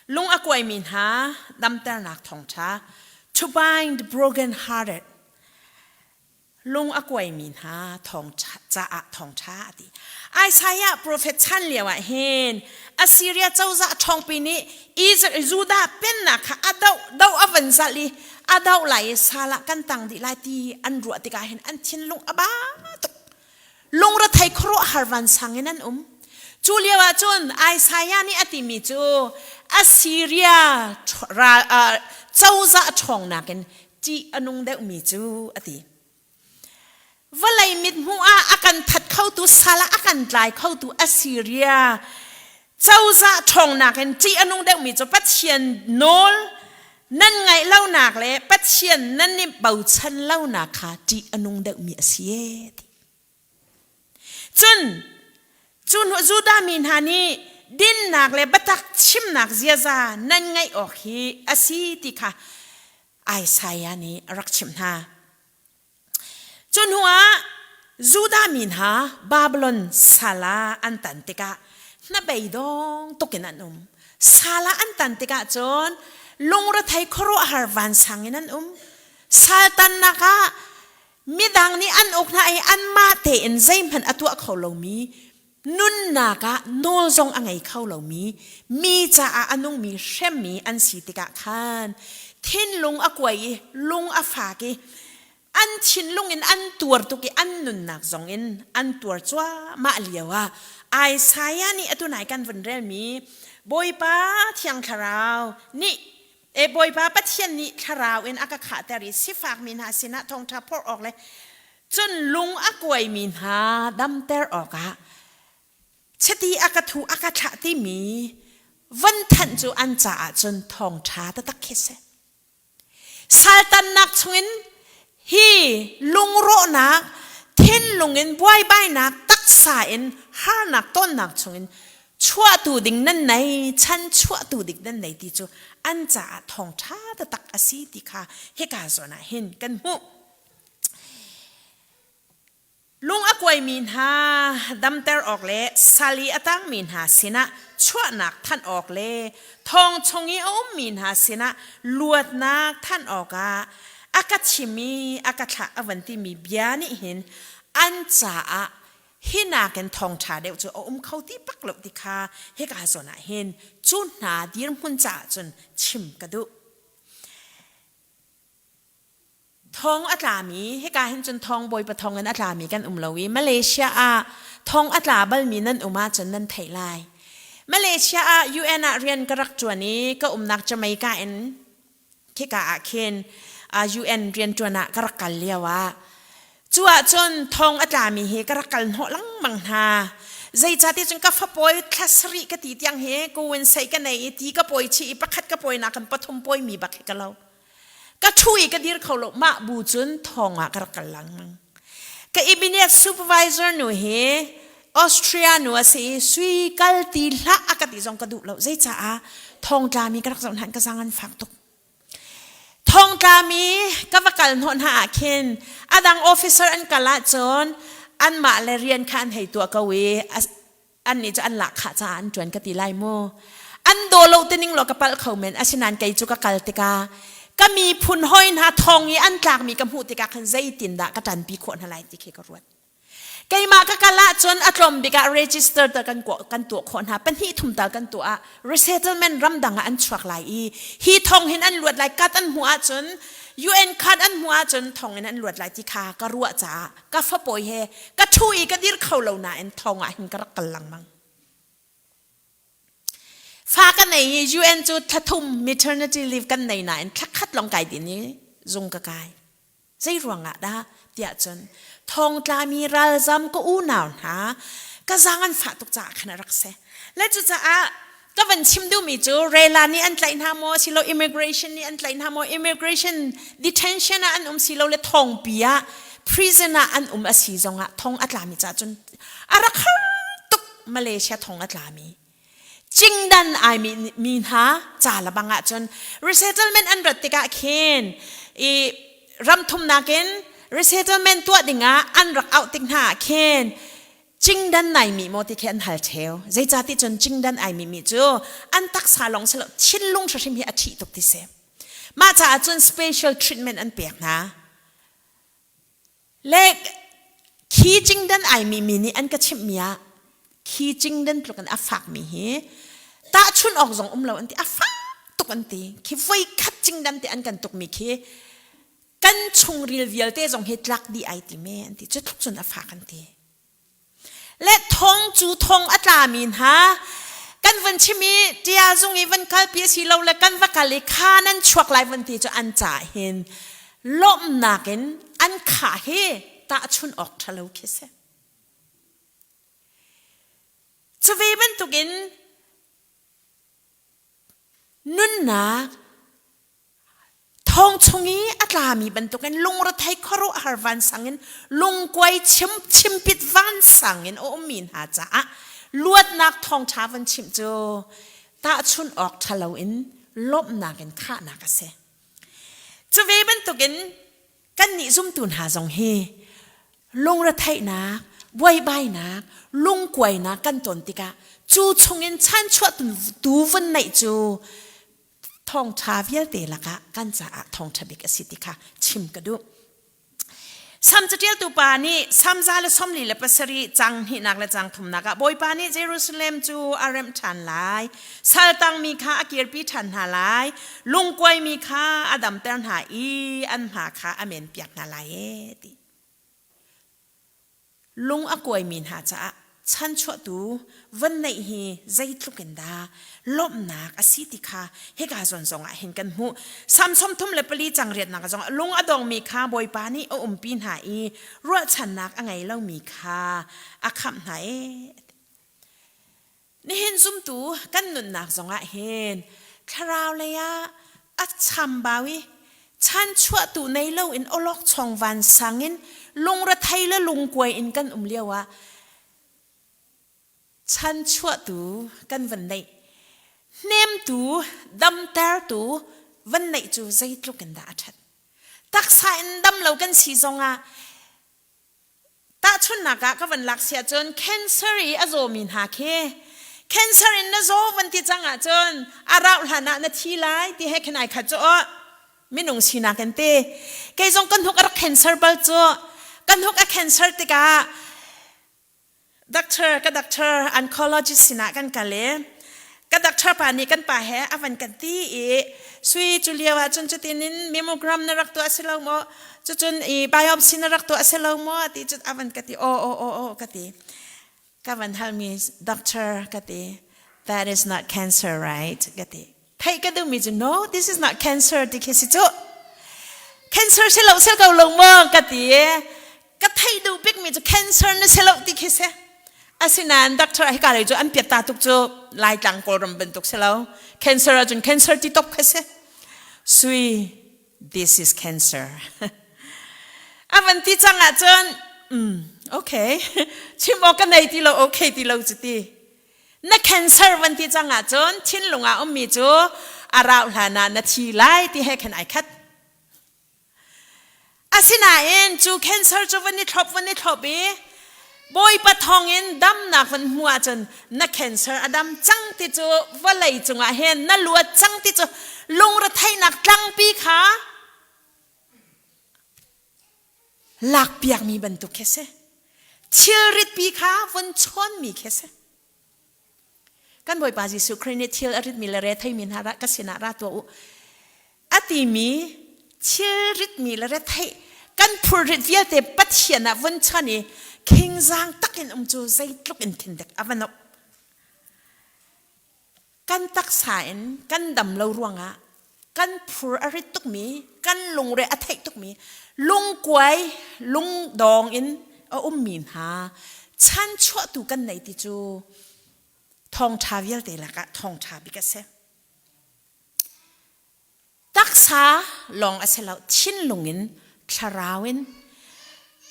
A: Lung a kuaimi hna damternak thawngṭha. To bind broken hearted. Lung a kuaimi hna thawngṭha caah thawngṭha a ti. Isaiah profet chan lio ah hin Assyria cozah ṭhawngpi nih Israel Judah pennak kha a doh doh a van zalh i a doh lai i sal ah kan tang dih lai ti an ruah tikah hin an thinlung a ba tuk. Lungrethei khuaruahhar vansang in an um. Cu lio ah cun Isaiah nih a timi cu. Assyria ral cozah ṭhawng nakin ṭih a nung deuhmi cu a ti. Vawlei mithmuh ah a kan that khotu sal ah a kan tlai khotu Assyria cozah ṭhawngnak in ṭih a nung deuhmi cu Pathian nawl nan ngaih lonak le Pathian nan i bochan lonak kha ṭih a nung deuhmi a si ee ti. Cun cu hnu Judah mi hna nih dinnak le biatak chimnak ziaza nan ngaih awk hi a si ti kha Isaiah nih a rak chimh hna. Cu hnuah Judah mi hna Babylon sal ah an tan tikah hnabeidong tuk in an um. Sal ah an tan tikah cun lungrethei khuaruahhar vansang in an um. Sal tannak ah midang nih an uk hna i anmah tein zeihmanh a tuah kho lomi nunnak ah nawl zong a ngei kho lomi mi caah a nungmi hremmi an si tikah khan thinlung a kuai i lung a fak i an thinlung in an tuar tuk i an nunnak zong in an tuar cuahmah lio ah Isaiah nih atu nai kan vun relmi Bawipa Thiang Thlarau nih E Bawipa Pathian nih thlarau in a ka khahter i sifakmi hna sinah thawngṭha phorh awk le cun lung a kuaimi hna damter awkah chiti a ka thu a ka thlah timi von thanh cu an caah cun thawngṭha taktak khi si. Saltannak chungin hi lungrawhnak, thinlung in buaibainak, taksa in harnak tonnak chungin chuahtu ding nan nei, chan chuahtu ding nan nei ti cu an caah thawngṭha taktak a si ti kha hika zawn ah hin kan hmuh. Lung a kuaimi hna damter awk le sal i a tangmi hna sinah chuahnak thanh awk le thong chung i a ummi hna sinah luatnak thanh awkah a ka chim i a ka thlah a van timi bia nih hin an caah hi nakin thawngṭha deuh cu a um kho ti bak lo ti kha hika zawn ah hin cu hna dirhmun caah cun chim ka duh. Thong a tlami hika hin cun thong bawipa thong in a tlami kan um lo i Malaysia ah thong a tla balmi nan um ahcun nan theih lai. Malaysia ah UN ah rian ka rak ṭuan i ka umnak Jamaica in khika ah khin UN rianṭuan ah ka rak kal lio ah cu ahcun thong a tlami hi ka rak kal hnawh lengmang hna. Zeicahtiah cun ka fapawi thla sarih ka ti tiang hi kawin sei ka nei i ti ka pawi chih i pakhat ka pawi nak in pathum pawimi bak hi ka lo. Ka ṭhu i ka dir kho lo mah bu cun thong ah ka rak kal lengmang. Ka immediate supervisor nu hi Austria nu a si i sui kal ti hlah a ka ti zong ka duh lo. Zeicaah thongtlami ka rak zoh hna ka zang an fak tuk. Thongtlami ka va kal hnawh hna ah khin a dang officer an kal ahcun anmah le rian kha an hei tuah ko i annih cu an lahkhah caah an ṭuan ka ti lai mu. An daw lo tining law ka palh kho men asinain kei cu ka kal tikah ka miphun hawi hna thong i an tlakmi ka hmuh tikah khan zeitindah ka ṭanpi khawh hna lai ti khi ka ruat. Keimah ka kal ahcun a tlawm bik ah register tal kan kan tuah khawh hna pahnih thum tal kan tuah ah resettlement ramdang ah an chuak lai i hi thong hin an luat lai kat an hmuh ahcun UN card an hmuh ahcun thong in an luat lai ti kha ka ruah caah ka fapawi he ka ṭhu i ka dir kho lo nain thong ah hin ka rak kal lengmang. Fa ka nei i UN cu thlathum maternity leave kan nei nain thlakhat lawng kai din i zung ka kai. Zei ruangah dah tiah cun thongtlami ralzam ka unau hna ka zaang an fah tuk caah khan a rak si. Le cucaah ka van chim duhmi cu rela nih an tlaih hna maw silo immigration nih an tlaih hna maw immigration detention ah an um silo le thongpi ah prison ah an um a si zongah thong a tlami caah cun a rak har tuk Malaysia thong a tlami cingdan ai mi mi hna ca la bang ah cun resettlement an rat tikah khin i ram thumnak in resettlement tuah dingah an rak auh tik hna ah khin cingdan nai mi maw ti khi an hal theo zeicati cun cingdan ai mi mi cu an taksa lawng si lo thinlung hrim hi a ṭhih tuk ti si mah caah cun special treatment an pek hna Le khi cingdan ai mi mi nih an ka chimh mi ah khi cingdan tluk in a fak mi hi tahchun awk zong um lo an ti a fak tuk an ti khi voi khat cingdan te an kan tuk mi khi kan chungril vialte zong hi tlak dih ai ti me an ti cu tluk cun a fak an ti Le thong cu thong a tlami hna kan. Kan van chim i tia zung i van kalpi a si lo le kan va kal i kha nan chuak lai van ti cu an ca hin lawmhnak in an khah hi tahchun awk ṭhalo khi si. Cu ve bantukin nunnak thong chung i a tlami bantukin lungrethei khuaruahhar vansang in lungkuai chim chimpit vansang in a ummi hna caah luatnak thawngṭha van chimh cu tahchun awk ṭhalo in lawmhnak in khahnak a si. Cu ve bantukin kannih zumtu hna zong hi lungretheihnak, buaibainak, lungkuainak kan ton tikah cu chungin chanchuah tu vun neih cu thawngṭha vialte lakah kan caah thawngṭha bik a si ti kha chim ka duh. Sam caṭialtu pa nih Sam 147 cang hnihnak le cang thumnak ah Bawipa nih Jerusalem cu a remh ṭhan lai, saltangmi kha a kirpi ṭhan hna lai, lungkuaimi kha a damter hna i an hma kha a menpiak hna lai e ti. Lung a kuaimi hna caah chanchuahtu van neih hi zeitluk in dah lawmhnak a si ti kha hika zawn zong ah hin kan hmuh. Sam 34 cang riatnak zong ah lung a dongmi kha Bawipa nih a umpi hna i ruahchannak a ngei lomi kha a khamh hna e. Nihin zumtu kan nunnak zongah hin thlarau lei ah a chambau i chanchuahtu nei loin awlokchong vansang in lungrethei le lungkuai in kan um lio ah chanchuahtu kan van neih hnemtu damtertu van neih cu zeitluk in dah a ṭhat. Taksa in dam lo kan si zongah Tahchunhnak ah ka van lak si ahcun cancer i a zawmi hna khi cancer in na zaw van ti cang ahcun a rauh hlan ah na thi lai ti he khin ai khat cu aw minung sinak in ti kei zong kan hnuk a rak cancer bal cu kan hnuk a cancer tikah doctor ka doctor oncologist sinah kan kal i ka doctor pa nih kan pa he a van kan ti i sui cu lio ah cun cutin in mammogram na rak tuah si lo maw cucun i biopsy na rak tuah si lo maw ti cu a van ka ti aw aw aw aw ka ti ka van halmi doctor ka ti that is not cancer right ka ti theih ka duhmi cu no this is not cancer ti khi si cu cancer si lo sel ko lo maw ka ti ka theih duh bikmi cu cancer na si lo ti khi si asinain doctor hika lei cu an piat ta tuk cu laitlang kawlram bantuk si lo cancer ahcun cancer ti top kha si sui this is cancer a van ti cang ahcun mm, okay chim awk ka nei ti lo okay ti lo cu ti na cancer van ti cang ahcun thinlung ah ummi cu a rauh hlan ah na thi lai ti he khan ai khat Asinain cu cancer cu van i thlop van i thlop i Bawipa thawngin damnak van hmuh ahcun na cancer a dam cang ti cu vawlei cungah hin na luat cang ti cu lungretheihnak tlangpi kha lakpiakmi bantuk khi si. Thilritpi kha vun chawnmi khi si. Kan Bawipa Jesuh Khrih nih thil a ritmi le retheimi hna ka sinah ra tuah u a timi thil ritmi le retheih kan phurrit vialte Pathian ah vun chan i khingzang takin um cu zeitluk in thin dek a va nok. Kan taksa in kan dam lo ruangah kan phur a rit tukmi kan lungre a theih tukmi lungkuai lungdawng in a ummi hna chanchuahtu kan nei ti cu thawngṭha vialte lakah thawngṭha bik a si. Taksa lawng a si lo thinlung in thlarau in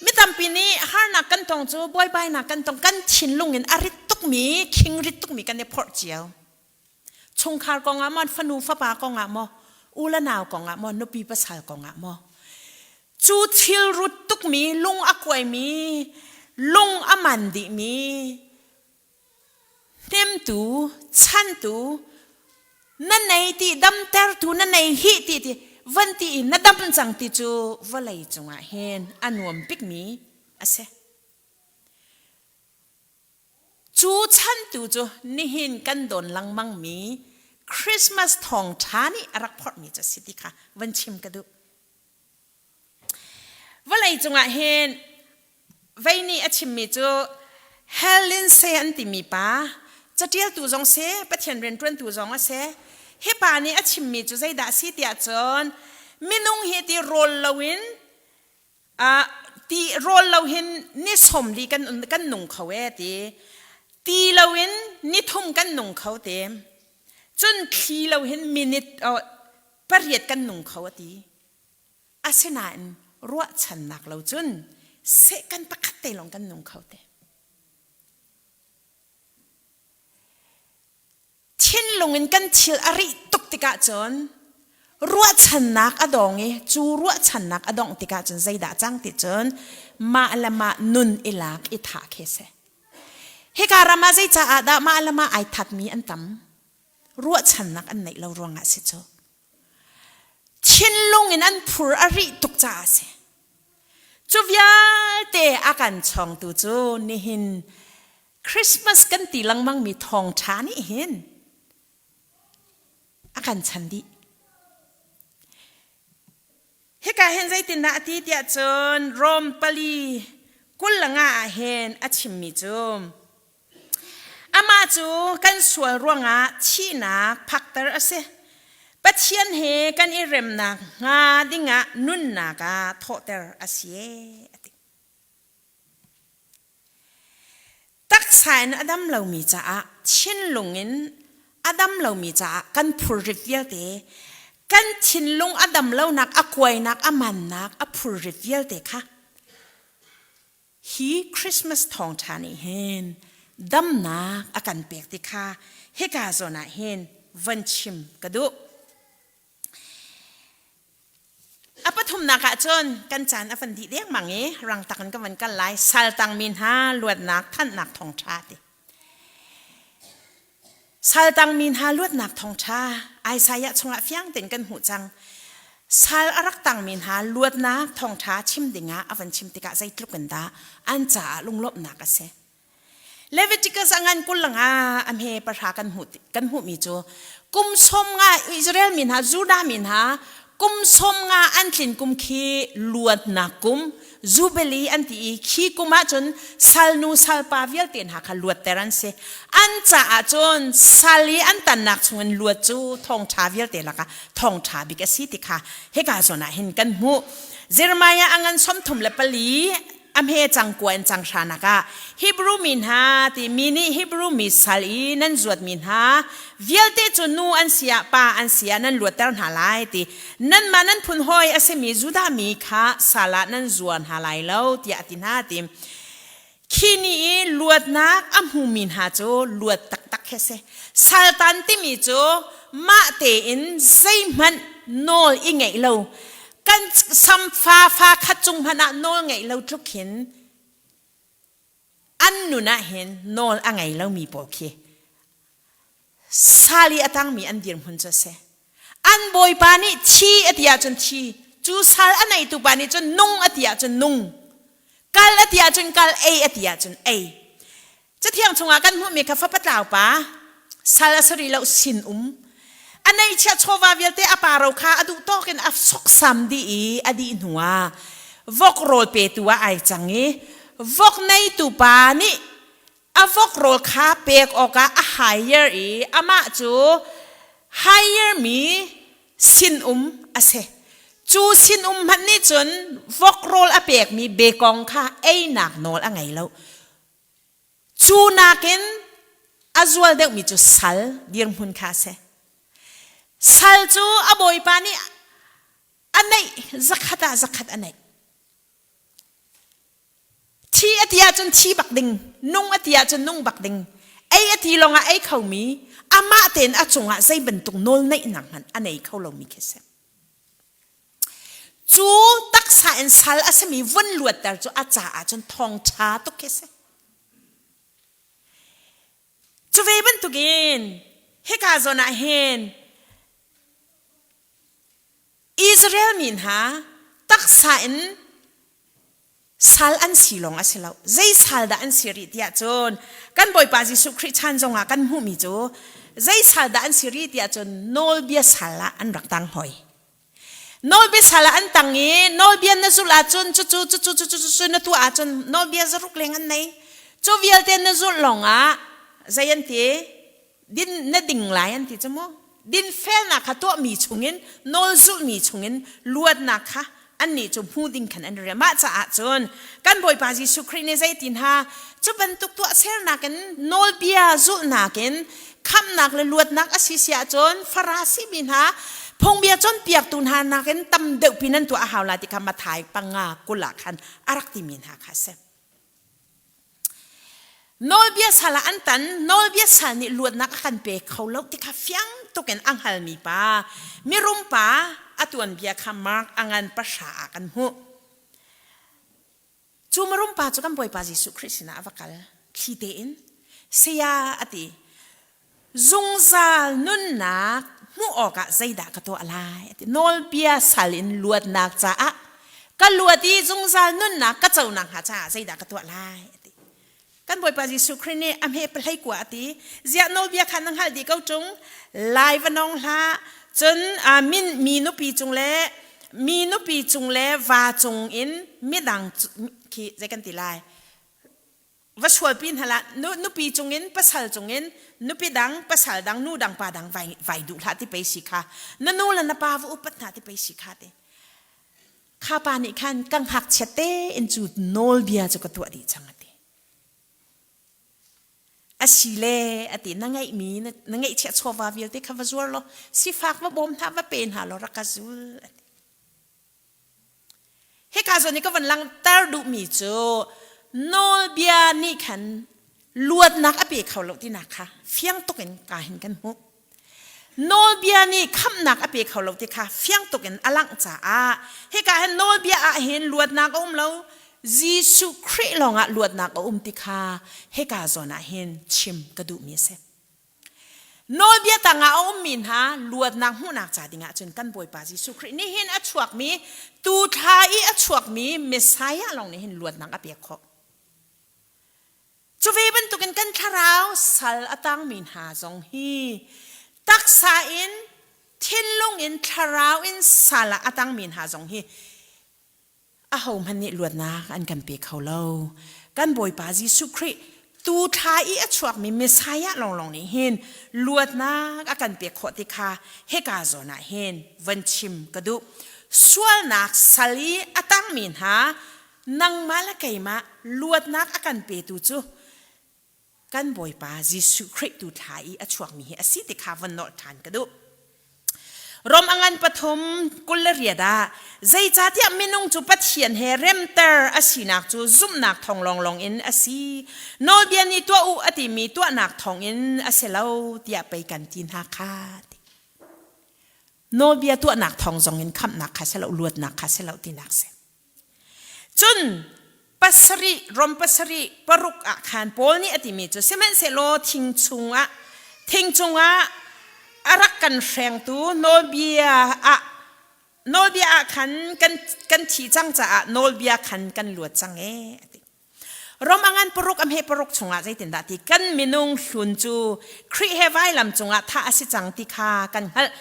A: mi tampi nih harnak kan tong cu buaibainak kan tong kan thinlung in a rit tukmi khing rit tukmi kan i phorh cio. Chungkhar kongah maw, fanu fapa kongah maw, u le nau kongah maw, nupi pasal kongah maw. Cu thil rut tukmi, lung a kuaimi, lung a man dihmi, hnemtu, chantu, na nei ti damtertu na nei hi ti ti van ti i na dam cang ti cu vawlei cungah hin a nuam bikmi a si. Cu chantu cu nihin kan dawn lengmangmi Christmas thawngṭha nih a rak phorhmi cu a si ti kha van chim ka duh. Vawlei cungah hin vei nih a chimmi cu Helen Se an timi pa Catialtu zong si, Pathian rianṭuantu zong a si. Hi pa nih a chimmi cu zeidah a si tiah cun minung hi ti rawl loin ti rawl lo hin ni 40 kan kan nung kho e ti. Ti loin ni thum kan nung kho te. Cun thli lo hin minute pariat kan nung kho a ti. Asinain ruahchannak lo cun sehkan pakhat te lawng kan nung kho te. Thinlung in kan thil a rih tuk tikah cun ruahchannak a dong i cu ruahchannak a dongh tikah cun zeidah cang ti cun mah le mah nun i lak i thah khi si. Hika ram ah zeicaah dah mah le mah ai thatmi an tam? Ruahchannak an neih lo ruangah si cu. Thinlung in an phur a rih tuk caah a si. Cu vialte a kan chawngtu cu nihin Christmas kan ti lengmangmi thawngṭha nih hin a kan chan dih. Hika hin zeitindah a ti tiah cun Rom pali 25 ah hin a chimmi cu amah cu kan sual ruangah thihnak phakter a si. Pathian he kan i remnak hnga dingah nunnak ah thawhter a si a ti. Taksa in a dam lomi caah thinlung in a dam lomi caah kan phurrit vialte kan thinlung a dam lonak a kuainak a mannak a phurrit vialte kha hi Christmas thawngṭha nih hin damnak a kan pek ti kha hika zawn ah hin von chim ka duh. A pathumnak ah cun kan caan a van dih dengmang i rangtak in ka van kal lai. Saltangmi hna luatnak thanhnak thawngṭha ti. Saltangmi hna luatnak thawngṭha Isaiah chungah fiang tein kan hmuh cang. Sal a rak tangmi hna luatnak thawngṭha chim dingah a van chim tikah zeitluk in dah an caah lunglawmhnak a si. Leviticus a ngan 20 ah a hme pahra kan hmuh kan hmuhmi cu kum 50 Israel mi hna Judah mi hna kum 50 an tlin kum khi luatnak kum Jubilee an ti i khi kum ahcun salnu salpa vialte hna kha luatter an si. An caah cun sal i an tannak chungin luat cu thawngṭha vialte lakah thawngṭha bik a si ti kha hika zawn ah hin kan hmuh. Jeremiah a ngan 34 a hme cang kua in cang hranak ah Hebrew mi hna ti mi nih Hebrew mi sal i nan zuatmi hna vialte cu nu an si ah pa an si ah nan luatter hna lai ti nanmah nan phun hawi a simi Judah mi kha sal ah nan zua hna lai lo tiah a ti hna ti khi ni i luatnak a hmumi hna cu luat taktak khi si saltan timi cu mah tein zeihmanh nawl i ngeih lo kan samfa fa khat cung hmanh ah nawl ngeih lo tluk hin an nun ah hin nawl a ngei lomi pawl khi sal i a tangmi an dirhmun cu a si. An bawipa nih thi a ti ahcun thi, cu sal a neitu pa nih cun nung a ti ahcun nung, kal a ti ahcun kal, ei a ti ahcun ei. Cathiang chungah kan hmuhmi kha fapa tlau pa, sal a si rih lo sin um. A neihchiah chawva vialte a pa ro kha a duh tawk in a soksam dih i a dih hnuah vok rawl petu ah ai cang i vok neitu pa nih a vok rawl kha pek awkah a hire i amah cu hire mi sinum a si. Cu sinum hmanh nih cun vok rawl a pekmi bekong kha einak nawl a ngei lo. Cu nakin a zual deuhmi cu sal dirhmun kha a si. Sal cu a bawipa nih a neih zakhat ah zakhat a neih. Thi a ti ahcun thi bak ding, nung a ti ahcun nung bak ding. Ei a ti lawngah ei khomi, amah tein a cungah zei bantuk nawl neihnak hmanh a nei kho lomi khi a si. Cu taksa in sal a simi vun luatter cu a caah cun thawngṭha tuk khi a si. Cu ve bantukin hika zawn ah hin Israel mi hna taksa in sal an si lawng a si lo. Zei sal dah an si rih tiah cun kan Bawipa Jesuh Khrih chan zongah kan hmuhmi cu zei sal dah an si rih tiah cun nawlbia sal ah an rak tang hoi. Nawlbia sal ah an tang i nawlbia na zulh ahcun cucu cucu cucu cucu na tuah ahcun nawlbia zaruk leng an nei. Cu vialte na zulh lawngah zei an ti? Din na ding lai an ti cu mu. Dinfelnak kha tuahmi chungin nawl zulhmi chungin luatnak kha annih cu hmu ding khan an rial. Mah caah cun kan Bawipa Jesuh Khrih nih zei ti hna cu bantuk tuahsernak in nawlbia zulhnak in khamhnak le luatnak a si si ahcun Farasi mi hna phungbia cawnpiaktu hna nakin tam deuhpi nan tuah a hau lai ti kha Matthai panga 20 ah khan a rak timi hna kha a si. Nawlbia sal ah an tan, nawlbia sal nih luatnak a kan pe kho lo ti kha fiang tukin a hngalmi pa, mirum pa a tuanbia kha Mark a ngan pahra ah kan hmuh. Cu mirum pa cu kan Bawipa Jesuh Khrih sinah a va kal, thli tein, saya a ti, zungzal nunnak hmuh awkah zeidah ka tuah lai? A ti. Nawlbia sal in luatnak caah ka luat i zungzal nunnak ka co nakhnga caah zeidah ka tuah lai? A ti. Kan Bawipa Jesuh Khrih nih a hme pahlei kua a ti. Ziah nawlbia kha na hngalh dih ko ṭung? Lai va nong hlah. Cun min mi nupi cung le mi nupi cung le va cung in midang khi zei kan ti lai? Va sualpi hna hlah nupi cungin pasal cungin nupi dang pasal dang nu dang pa dang vai vai duh hlah ti pei si kha na nu le na pa va upat hna ti pei si kha ti kha pa nih khan ka ngakchia te in cu nawlbia cu ka tuah dih cang ati asile ati na ngeihmi na ngeihchiah chawva vialte kha va zuar law sifak va bawm hna va pe hna law rak ka zul ati Hika zawn i ka van langhter duhmi cu nawlbia nih khan luatnak a pe kho lo tinak kha fiang tuk in ka hin kan hmuh. Nawlbia nih khamhnak a pe kho lo ti kha fiang tuk in a langh caah hika hin nawlbia ah hin luatnak a um lo Jesuh Khrih lawngah luatnak a um ti kha hika zawn ah hin chim ka duhmi a si. Nawlbia tangah a ummi hna luatnak hmuhnak ca dingah cun kan Bawipa Jesuh Khrih nih hin a chuakmi tu thla i a chuakmi Messiah lawng nih hin luatnak a pek khawh. Cu ve bantukin kan thlarau sal a tangmi hna zong hi taksa in thinlung in thlarau in sal ah a tangmi hna zong hi ahohmanh nih luatnak an kan pe kho lo. Kan Bawipa Jesuh Khrih tu thla i a chuakmi Messiah lawnglawng nih hin luatnak a kan pek khawh ti kha hika zawn ah hin van chim ka duh. Sualnak sal i a tangmi hna nangmah le keimah luatnak a kan petu cu kan Bawipa Jesuh Khrih tu thla i a chuakmi hi a si ti kha von nolh ṭhan ka duh. Rom a ngan pathum 28 ah zeicahtiah minung cu Pathian he remter a sinak cu zumhnak thawng lawnglawng in a si. Nawlbia nih tuah u a timi tuahnak thawng in a si lo tiah pei kan ti hna kha. Nawlbia tuahnak thawng zong in khamhnak kha si lo, luatnak kha si lo tinak si. Cun pasarih rom pasarih paruk ah khan Paul nih a timi cu sihmanhsehlaw thing chungah thing cungah a rak kan hrengtu nawlbia ah nawlbia ah khan kan kan thi cang caah nawlbia khan kan luat cang ee a ti. Rom a ngan paruk a hme paruk chungah zeitindah ti kan minung hlun cu Khrih he vailam cungah thah a si cang ti kha kan hngalh.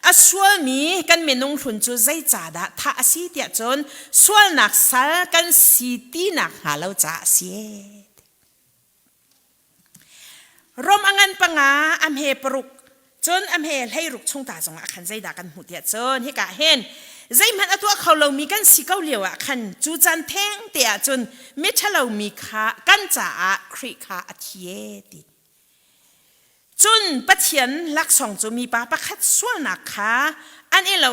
A: A sualmi kan minung hlun cu zeicahdah thah a si tiah cun sualnak sal kan si tinak hnga lo caah a si. Rom a ngan panga a hme paruk cun a hme hleiruk chung ta zongah khan zeidah kan hmuh tiah cun hika hin zeihmanh a tuah kho lomi kan si ko lio ah khan cu caan theng te ah cun miṭhalo mi kha kan caah Khrih kha a thi e ti. Cun Pathian laksawng cu mipa pakhat sualnak kha an i lo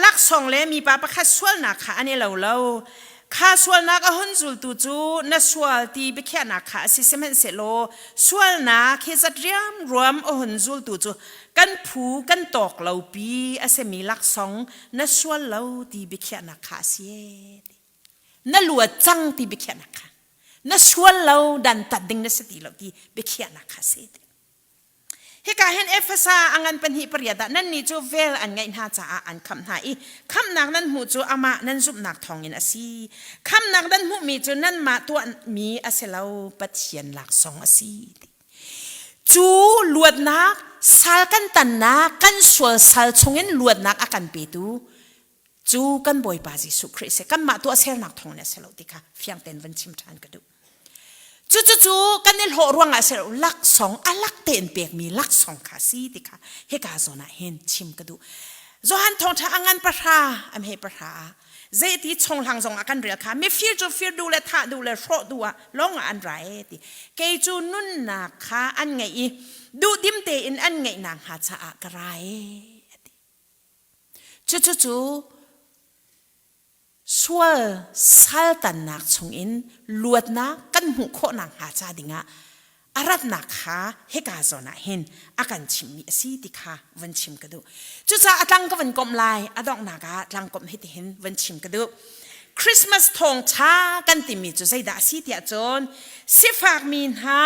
A: Laksawng le mipa pakhat sualnak kha an i lo lo. Kha sualnak a hun zultu cu na sual ti biakhiahnak kha a si sihmanhsehlaw sualnak hi zat riamruam a hun zultu cu kan phu kan tawk lopi a simi laksawng na sual lo ti biakhiahnak kha a si. Na luat cang ti biakhiahnak kha. Na sual lo dantat ding na si ti lo ti biakhiahnak kha a si. Hika hin Efesa a ngan pahnih pariat ah nannih cu vel an ngeih hna caah an khamh hna i khamhnak nan hmuh cu amah nan zumhnak thawngin a si. Khamhnak nan hmuhmi cu nanmah tuahmi a si lo, Pathian laksawng a si. Cu luatnak sal kan tannak kan sual sal chungin luatnak a kan petu cu kan Bawipa Jesuh Khrih si. Kanmah tuahsernak thawngin a si lo ti kha fiang tein van chim ṭhan ka duh. Cucu kan i hlawh ruangah si lo, laksawng a lak tein pekmi laksawng kha si ti kha hika zawn ah hin chim ka duh. Johan thawngṭha a ngan pahra a hme pahra ah zeiti chonghlang zong ah kan rel kha mifir cu fir duh le thah duh le hrawh duh ah lawng ah an ra e ti. Kei cu nunnak kha an ngeih i duhdim tein an ngeihnak hnga caah ka ra e a ti. Cucu cu sual saltannak chungin luatnak kan hmuh khawh nakhnga ca dingah a ratnak kha hika zawn ah hin a kan chimmi a si ti kha van chim ka duh. Cucaah a tlang ka van komh lai, a donghnak ah tlangkomh hitihin van chim ka duh. Christmas thawngṭha kan timi cu zeidah a si tiah cun sifakmi hna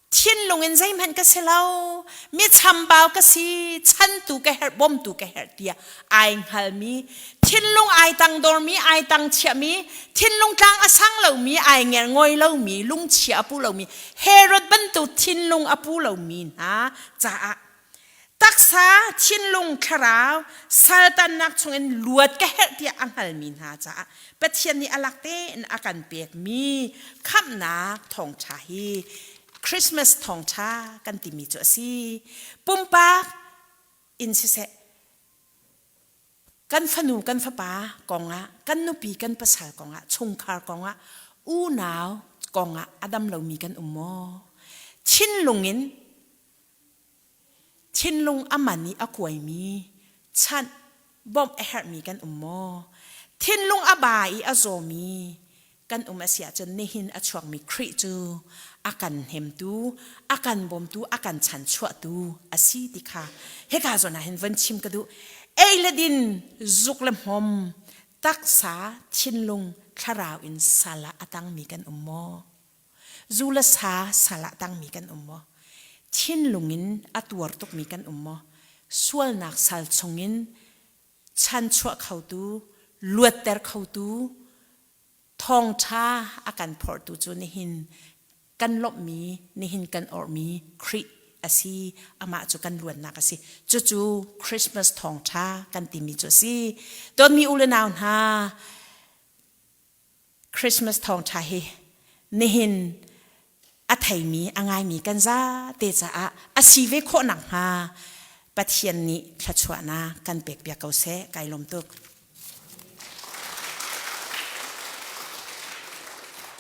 A: Thinlung in zeihmanh ka si lo, mi chambau ka si, chantu ka herh, bawmtu ka herh tiah ai hngalmi, thinlung ai tangdormi, ai tangchiahmi, thinlung tlang a sang lomi, ai ngerngoi lomi, lungchia a pu lomi, Herod bantuk thinlung a pu lomi hna caah taksa, thinlung, thlarau, saltannak chungin luat ka herh tiah a hngalmi hna caah Pathian nih a lak tein a kan pekmi khamhnak thawngṭha hi Christmas thawngṭha kan timi cu a si. Pumpak in siseh, kan fanu kan fapa kongah, kan nupi kan pasal kongah, chungkhar kongah, unau kongah a dam lomi kan um maw? Thinlung in Thinlung a man i a kuaimi, chanh, bawmh a herhmi kan um maw? Thinlung a ba i a zawmi kan um a si ahcun nihin a chuakmi Khrih cu a kan hnemtu, a kan bawmtu, a kan chanchuahtu a si ti kha hika zawn ah hin von chim ka duh. Ei le din, zuk le hmom, taksa, thinlung, thlarau in sal ah a tangmi kan um maw? Zu le sa sal ah tangmi kan um maw? Thinlung in a tuar tukmi kan um maw? Sualnak sal chungin chanchuah khotu, luatter khotu, thawngṭha a kan phorhtu cu nihin kan lawmhmi, nihin kan orhmi Khrih a si. Amah cu kan luatnak a si. Cucu Christmas thawngṭha kan timi cu a si. Dawtmi u le nau hna, Christmas thawngṭha hi nihin a theimi a ngaimi kan zate caah a si ve khawh nakhnga Pathian nih thluachuahnak kan pekpiak ko seh. Kai lawm tuk.